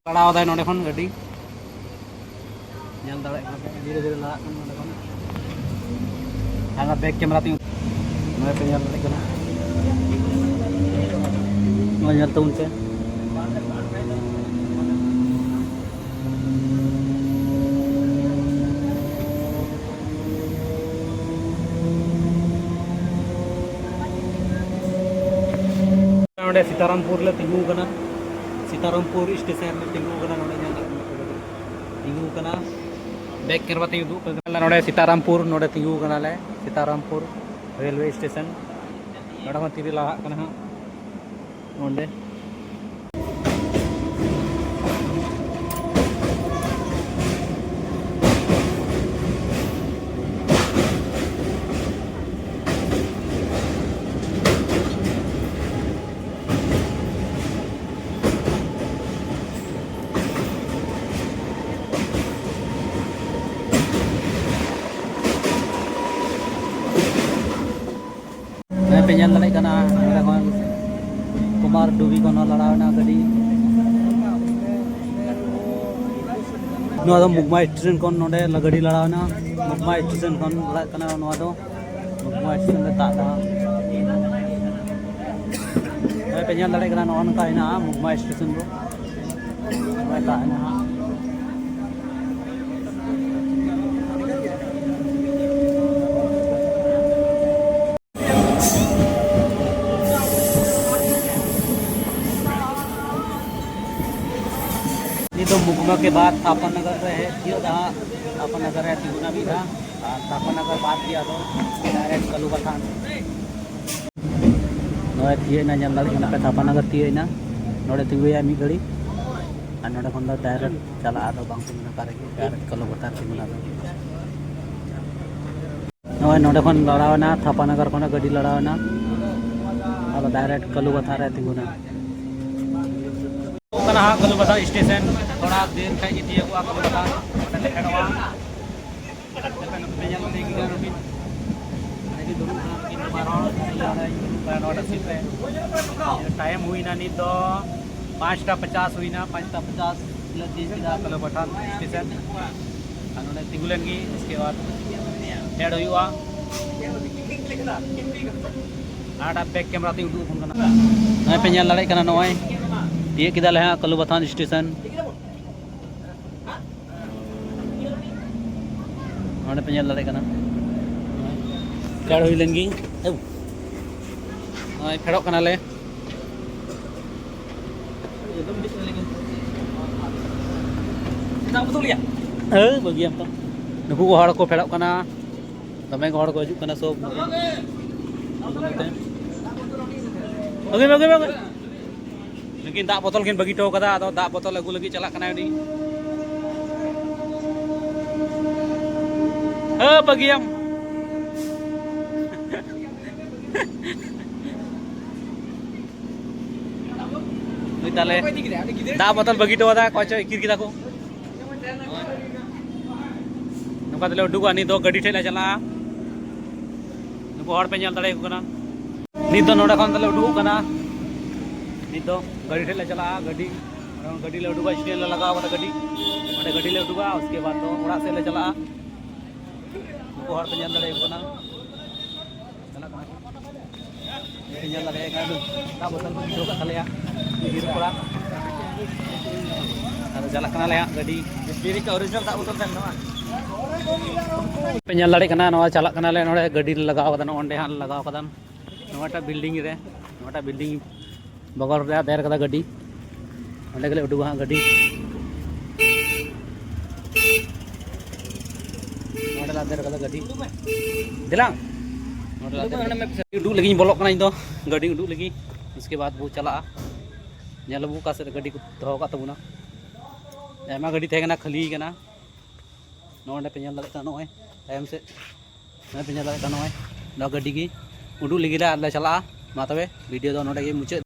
ᱞᱟᱲᱟᱣ ᱫᱟᱭ ᱱᱚᱰᱮ ᱠᱷᱚᱱ ᱜᱟᱹᱰᱤ᱾ ᱧᱮᱞ ᱫᱟᱲᱮᱭᱟᱜ ᱠᱟᱱᱟ ᱯᱮ, ᱫᱷᱤᱨᱮ ᱫᱷᱤᱨᱮ ᱞᱟᱦᱟᱜ ᱠᱟᱱᱟ ᱱᱚᱰᱮ ᱠᱷᱚᱱ᱾ ᱦᱟᱱᱟ ᱵᱮᱠ ᱠᱮᱢᱮᱨᱟ ᱛᱤᱧ, ᱱᱚᱰᱮ ᱯᱮ ᱧᱮᱞ ᱫᱟᱲᱮᱭᱟᱜ ᱠᱟᱱᱟ, ᱱᱚᱣᱟ ᱧᱮᱞ ᱛᱟᱵᱚᱱ ᱯᱮ᱾ ᱱᱚᱰᱮ ᱥᱤᱛᱟᱨᱟᱢᱯᱩᱨ ᱞᱮ ᱛᱤᱸᱜᱩ ᱟᱠᱟᱱᱟ, ᱥᱤᱛᱟᱨᱟᱢᱯᱩᱨ ᱥᱴᱮᱥᱚᱱ ᱨᱮ ᱛᱤᱸᱜᱩ ᱟᱠᱟᱱᱟ᱾ ᱱᱚᱰᱮ ᱧᱮᱞ ᱛᱤᱸᱜᱩ ᱟᱠᱟᱱᱟ, ᱵᱮᱠ ᱠᱮᱢᱮᱨᱟ ᱛᱤᱧ ᱩᱫᱩᱜ ᱟᱯᱮ ᱠᱟᱱᱟ᱾ ᱱᱚᱰᱮ ᱥᱤᱛᱟᱨᱟᱢᱯᱩᱨ, ᱱᱚᱰᱮ ᱛᱤᱸᱜᱩ ᱟᱠᱟᱱᱟᱞᱮ ᱥᱤᱛᱟᱨᱟᱢᱯᱩᱨ ᱨᱮᱞᱣᱮ ᱥᱴᱮᱥᱚᱱ᱾ ᱱᱚᱰᱮ ᱠᱷᱚᱱ ᱛᱤᱨᱮ ᱞᱟᱦᱟᱜ ᱠᱟᱱᱟ ᱦᱟᱸᱜ ᱱᱚᱰᱮ᱾ ᱱᱚᱜᱼᱚᱭ ᱯᱮ ᱧᱮᱞ ᱫᱟᱲᱮᱭᱟᱜ ᱠᱟᱱᱟ, ᱱᱚᱰᱮ ᱠᱷᱚᱱ ᱠᱩᱢᱟᱨ ᱰᱩᱵᱤ ᱠᱷᱚᱱ ᱦᱚᱸ ᱞᱟᱲᱟᱣ ᱮᱱᱟ ᱜᱟᱹᱰᱤ᱾ ᱱᱚᱣᱟ ᱫᱚ ᱢᱩᱜᱽᱢᱟ ᱥᱴᱮᱥᱚᱱ ᱠᱷᱚᱱ ᱱᱚᱰᱮ ᱜᱟᱹᱰᱤ ᱞᱟᱲᱟᱣ ᱮᱱᱟ᱾ ᱢᱩᱜᱽᱢᱟ ᱥᱴᱮᱥᱚᱱ ᱠᱷᱚᱱ ᱞᱟᱲᱟᱜ ᱠᱟᱱᱟ ᱱᱚᱣᱟ ᱫᱚ᱾ ᱢᱩᱜᱽᱢᱟ ᱥᱴᱮᱥᱚᱱ ᱨᱮ ᱫᱟᱜ ᱫᱟ᱾ ᱱᱚᱜᱼᱚᱭ ᱯᱮ ᱧᱮᱞ ᱫᱟᱲᱮᱭᱟᱜ ᱠᱟᱱᱟ, ᱱᱚᱜᱼᱚ ᱱᱚᱝᱠᱟ ᱦᱮᱱᱟᱜᱼᱟ ᱢᱩᱜᱽᱢᱟ ᱥᱴᱮᱥᱚᱱ ᱫᱚ᱾ ᱱᱚᱜᱼᱚᱭ ᱫᱟᱜ ᱦᱮᱱᱟᱜᱼᱟ᱾ ᱱᱤᱛ ᱫᱚ ᱢᱩᱜᱽᱢᱟ ᱠᱮ ᱵᱟᱫ ᱛᱷᱟᱯᱚᱱ ᱱᱚᱜᱚᱨ ᱨᱮ ᱦᱮᱡ ᱦᱩᱭᱩᱜᱼᱟ᱾ ᱛᱷᱟᱯᱚᱱ ᱱᱚᱜᱚᱨ ᱨᱮ ᱛᱤᱸᱜᱩᱱᱟ ᱢᱤᱫ ᱫᱷᱟᱣ, ᱟᱨ ᱛᱷᱟᱯᱚᱱ ᱱᱚᱜᱚᱨ ᱵᱟᱫ ᱜᱮ ᱟᱫᱚ ᱰᱟᱭᱨᱮᱠᱴ ᱠᱟᱞᱩᱵᱟᱛᱷᱟᱱ᱾ ᱱᱚᱜᱼᱚᱭ ᱛᱤᱭᱟᱹᱜ ᱮᱱᱟ, ᱧᱮᱞ ᱫᱟᱲᱮᱭᱟᱜ ᱠᱟᱱᱟ ᱯᱮ, ᱛᱷᱟᱯᱟ ᱱᱚᱜᱚᱨ ᱛᱤᱭᱟᱹᱜ ᱮᱱᱟ᱾ ᱱᱚᱰᱮ ᱛᱤᱸᱜᱩᱭᱟ ᱢᱤᱫ ᱜᱷᱟᱹᱲᱤ, ᱟᱨ ᱱᱚᱰᱮ ᱠᱷᱚᱱ ᱫᱚ ᱰᱟᱭᱨᱮᱠᱴ ᱪᱟᱞᱟᱜᱼᱟ, ᱟᱫᱚ ᱵᱟᱝ ᱛᱤᱸᱜᱩᱱᱟ ᱚᱠᱟ ᱨᱮᱜᱮ, ᱰᱟᱭᱨᱮᱠᱴ ᱠᱟᱞᱩᱵᱟᱛᱷᱟᱱ ᱛᱤᱸᱜᱩᱱᱟ ᱟᱫᱚ᱾ ᱱᱚᱜᱼᱚᱭ ᱱᱚᱰᱮ ᱠᱷᱚᱱ ᱞᱟᱲᱟᱣ ᱮᱱᱟ, ᱛᱷᱟᱯᱟ ᱱᱚᱜᱚᱨ ᱠᱷᱚᱱᱟᱜ ᱜᱟᱹᱰᱤ ᱞᱟᱲᱟᱣ ᱮᱱᱟ, ᱟᱫᱚ ᱰᱟᱭᱨᱮᱠᱴ ᱠᱟᱞᱩᱵᱟᱛᱷᱟᱱ ᱨᱮ ᱛᱤᱸᱜᱩᱱᱟ᱾ ᱦᱩᱭᱩᱜ ᱠᱟᱱᱟ ᱦᱟᱸᱜ ᱠᱟᱞᱩᱵᱟᱛᱷᱟᱱ ᱥᱴᱮᱥᱚᱱ, ᱛᱷᱚᱲᱟ ᱫᱮᱨ ᱠᱷᱟᱡ ᱜᱮ ᱛᱤᱭᱳᱜᱚᱜᱼᱟ ᱠᱟᱞᱩᱵᱟᱛᱷᱟᱱ, ᱚᱸᱰᱮ ᱞᱮ ᱯᱷᱮᱰᱚᱜᱼᱟ᱾ ᱟᱯᱮ ᱱᱚᱛᱮ ᱯᱮ ᱧᱮᱞ ᱴᱷᱤᱠ ᱜᱮᱭᱟ ᱱᱚᱰᱮ᱾ ᱱᱚᱰᱮ ᱜᱮ ᱫᱩᱲᱩᱵ ᱠᱟᱱᱟ ᱱᱩᱠᱤᱱ ᱫᱚ ᱵᱟᱨ ᱦᱚᱲ, ᱤᱧ ᱱᱚᱰᱮ ᱤᱧ ᱫᱩᱲᱩᱵ ᱠᱟᱱᱟ ᱱᱚᱣᱟᱴᱟᱜ ᱥᱤᱴ ᱨᱮ᱾ ᱴᱟᱭᱤᱢ ᱦᱩᱭᱱᱟ ᱱᱤᱛ ᱫᱚ ᱯᱟᱸᱪᱴᱟ ᱯᱚᱪᱟᱥ ᱦᱩᱭᱱᱟ, ᱯᱟᱸᱪᱴᱟ ᱯᱚᱪᱟᱥ ᱞᱮ ᱛᱤᱭᱳᱜ ᱠᱮᱫᱟ ᱠᱟᱞᱩᱵᱟᱛᱷᱟᱱ ᱥᱴᱮᱥᱚᱱ᱾ ᱱᱚᱰᱮ ᱛᱤᱸᱜᱩ ᱞᱮᱱ ᱜᱮ, ᱩᱥᱠᱮ ᱵᱟᱫ ᱯᱷᱮᱰ ᱦᱩᱭᱩᱜᱼᱟ᱾ ᱦᱟᱱᱟᱴᱟᱜ ᱵᱮᱠ ᱠᱮᱢᱮᱨᱟ ᱛᱮ ᱩᱫᱩᱜ ᱟᱵᱚᱱ ᱠᱟᱱᱟ᱾ ᱱᱚᱜᱼᱚᱭ ᱯᱮ ᱧᱮᱞ ᱫᱟᱲᱮᱭᱟᱜ ᱠᱟᱱᱟ, ᱱᱚᱜᱼᱚᱭ ᱛᱤᱭᱟᱹᱜ ᱠᱮᱫᱟᱞᱮ ᱦᱟᱸᱜ ᱠᱟᱞᱩᱵᱟᱛᱷᱟᱱ ᱥᱴᱮᱥᱚᱱ᱾ ᱱᱚᱰᱮ ᱯᱮ ᱧᱮᱞ ᱫᱟᱲᱮᱭᱟᱜ ᱠᱟᱱᱟ, ᱯᱷᱮᱰ ᱦᱩᱭ ᱞᱮᱱ ᱜᱮ᱾ ᱱᱚᱜᱼᱚᱭ ᱯᱷᱮᱰᱚᱜ ᱠᱟᱱᱟᱞᱮ᱾ ᱦᱮᱸ, ᱵᱟᱹᱜᱤᱭᱟᱢ ᱛᱚ᱾ ᱱᱩᱠᱩ ᱠᱚ ᱦᱚᱲ ᱠᱚ ᱯᱷᱮᱰᱚᱜ ᱠᱟᱱᱟ, ᱫᱚᱢᱮ ᱜᱮ ᱦᱚᱲ ᱠᱚ ᱦᱤᱡᱩᱜ ᱠᱟᱱᱟ ᱥᱚᱵ᱾ ᱵᱟᱹᱜᱤ, ᱵᱟᱹᱜᱤ, ᱵᱟᱹᱜᱤ᱾ ᱱᱩᱠᱤᱱ ᱫᱟᱜ ᱵᱚᱛᱚᱞ ᱠᱤᱱ ᱵᱟᱹᱜᱤ ᱦᱚᱴᱚ ᱠᱟᱫᱟ, ᱟᱫᱚ ᱫᱟᱜ ᱵᱚᱛᱚᱞ ᱟᱹᱜᱩ ᱞᱟᱹᱜᱤᱫ ᱪᱟᱞᱟᱜ ᱠᱟᱱᱟᱭ ᱩᱱᱤ᱾ ᱦᱮᱸ, ᱵᱟᱹᱜᱤᱭᱟᱢ᱾ ᱱᱩᱭ ᱛᱟᱦᱞᱮ ᱫᱟᱜ ᱵᱚᱛᱚᱞ ᱵᱟᱹᱜᱤ ᱦᱚᱴᱚ ᱠᱟᱫᱟ, ᱚᱠᱚᱭ ᱪᱚ ᱤᱠᱤᱨ ᱠᱮᱫᱟ ᱠᱚ᱾ ᱱᱚᱝᱠᱟ ᱛᱮᱞᱮ ᱩᱰᱩᱠᱚᱜᱼᱟ, ᱱᱤᱛ ᱫᱚ ᱜᱟᱹᱰᱤ ᱴᱷᱮᱡ ᱞᱮ ᱪᱟᱞᱟᱜᱼᱟ᱾ ᱱᱩᱠᱩ ᱦᱚᱲ ᱯᱮ ᱧᱮᱞ ᱫᱟᱲᱮᱭᱟᱠᱚ ᱠᱟᱱᱟ᱾ ᱱᱤᱛ ᱫᱚ ᱱᱚᱰᱮ ᱠᱷᱚᱱ ᱫᱚᱞᱮ ᱩᱰᱩᱠᱚᱜ ᱠᱟᱱᱟ᱾ ᱱᱤᱛ ᱫᱚ ᱜᱟᱹᱰᱤ ᱴᱷᱮᱡ ᱞᱮ ᱪᱟᱞᱟᱜᱼᱟ᱾ ᱜᱟᱹᱰᱤ, ᱜᱟᱹᱰᱤ ᱞᱮ ᱩᱰᱩᱠᱟ, ᱥᱴᱮᱱᱰ ᱞᱮ ᱞᱟᱜᱟᱣ ᱠᱟᱫᱟ ᱜᱟᱹᱰᱤ᱾ ᱚᱸᱰᱮ ᱜᱟᱹᱰᱤ ᱞᱮ ᱩᱰᱩᱠᱟ, ᱩᱥᱠᱮ ᱵᱟᱫ ᱫᱚ ᱚᱲᱟᱜ ᱥᱮᱫ ᱞᱮ ᱪᱟᱞᱟᱜᱼᱟ᱾ ᱱᱩᱠᱩ ᱦᱚᱲ ᱯᱮ ᱧᱮᱞ ᱫᱟᱲᱮᱭᱟᱠᱚ ᱠᱟᱱᱟ᱾ ᱪᱟᱞᱟᱜ ᱠᱟᱱᱟ ᱠᱚ᱾ ᱯᱮ ᱧᱮᱞ ᱫᱟᱲᱮᱭᱟᱜ ᱠᱟᱱᱟ, ᱫᱟᱜ ᱵᱚᱛᱚᱞ ᱠᱚ ᱵᱤᱪᱷᱟᱹᱣ ᱠᱟᱜ ᱛᱟᱞᱮᱭᱟ᱾ ᱟᱫᱚ ᱪᱟᱞᱟᱜ ᱠᱟᱱᱟᱞᱮ ᱦᱟᱸᱜ ᱜᱟᱹᱰᱤ᱾ ᱵᱤᱥᱵᱤ ᱨᱮ original ᱫᱟᱜ ᱵᱚᱛᱚᱞ ᱛᱟᱦᱮᱱ ᱠᱟᱱᱟ᱾ ᱯᱮ ᱧᱮᱞ ᱫᱟᱲᱮᱭᱟᱜ ᱠᱟᱱᱟ, ᱱᱚᱣᱟ ᱪᱟᱞᱟᱜ ᱠᱟᱱᱟᱞᱮ, ᱱᱚᱰᱮ ᱜᱟᱹᱰᱤ ᱞᱮ ᱞᱟᱜᱟᱣ ᱠᱟᱫᱟ, ᱱᱚᱜᱼᱚ ᱱᱚᱸᱰᱮ ᱦᱟᱸᱜ ᱞᱮ ᱞᱟᱜᱟᱣ ᱠᱟᱫᱟ᱾ ᱱᱚᱣᱟᱴᱟᱜ ᱵᱤᱞᱰᱤᱝ ᱨᱮ, ᱱᱚᱣᱟᱴᱟᱜ ᱵᱤᱞᱰᱤᱝ ᱵᱚᱜᱚᱞ ᱨᱮ ᱫᱮᱨ ᱠᱟᱫᱟ ᱜᱟᱹᱰᱤ᱾ ᱚᱸᱰᱮ ᱜᱮᱞᱮ ᱩᱰᱩᱠᱟ ᱦᱟᱸᱜ ᱜᱟᱹᱰᱤ᱾ ᱱᱚᱸᱰᱮ ᱞᱮ ᱫᱮᱨ ᱠᱟᱫᱟ ᱜᱟᱹᱰᱤ᱾ ᱫᱮᱞᱟ᱾ ᱱᱚᱸᱰᱮ ᱞᱮ ᱫᱮᱨ ᱠᱟᱫᱟ᱾ ᱩᱰᱩᱠ ᱞᱟᱹᱜᱤᱫ ᱤᱧ ᱵᱚᱞᱚᱜ ᱠᱟᱱᱟ ᱤᱧ ᱫᱚ, ᱜᱟᱹᱰᱤ ᱩᱰᱩᱠ ᱞᱟᱹᱜᱤᱫ᱾ ᱩᱥᱠᱮ ᱵᱟᱫ ᱵᱚ ᱪᱟᱞᱟᱜᱼᱟ᱾ ᱧᱮᱞ ᱟᱵᱚ ᱚᱠᱟ ᱥᱮᱫ ᱨᱮ ᱜᱟᱹᱰᱤ ᱠᱚ ᱫᱚᱦᱚ ᱠᱟᱜ ᱛᱟᱵᱚᱱᱟ᱾ ᱟᱭᱢᱟ ᱜᱟᱹᱰᱤ ᱛᱟᱦᱮᱸ ᱠᱟᱱᱟ, ᱠᱷᱟᱹᱞᱤ ᱠᱟᱱᱟ᱾ ᱱᱚᱜᱼᱚᱭ ᱱᱚᱸᱰᱮ ᱯᱮ ᱧᱮᱞ ᱫᱟᱲᱮᱭᱟᱜ ᱠᱟᱱᱟ, ᱱᱚᱜᱼᱚᱭ ᱛᱟᱭᱚᱢ ᱥᱮᱫ᱾ ᱱᱚᱜᱼᱚᱭ ᱯᱮ ᱧᱮᱞ ᱫᱟᱲᱮᱭᱟᱜ ᱠᱟᱱᱟ, ᱱᱚᱜᱼᱚᱭ ᱱᱚᱣᱟ ᱜᱟᱹᱰᱤ ᱜᱮ ᱩᱰᱩᱠ ᱞᱟᱹᱜᱤᱫ ᱞᱮ ᱟᱨ ᱞᱮ ᱪᱟᱞᱟᱜᱼᱟ᱾ ᱢᱟ ᱛᱚᱵᱮ, ᱵᱷᱤᱰᱤᱭᱳ ᱫᱚ ᱱᱚᱸᱰᱮ ᱜᱮ ᱢᱩᱪᱟᱹᱫ᱾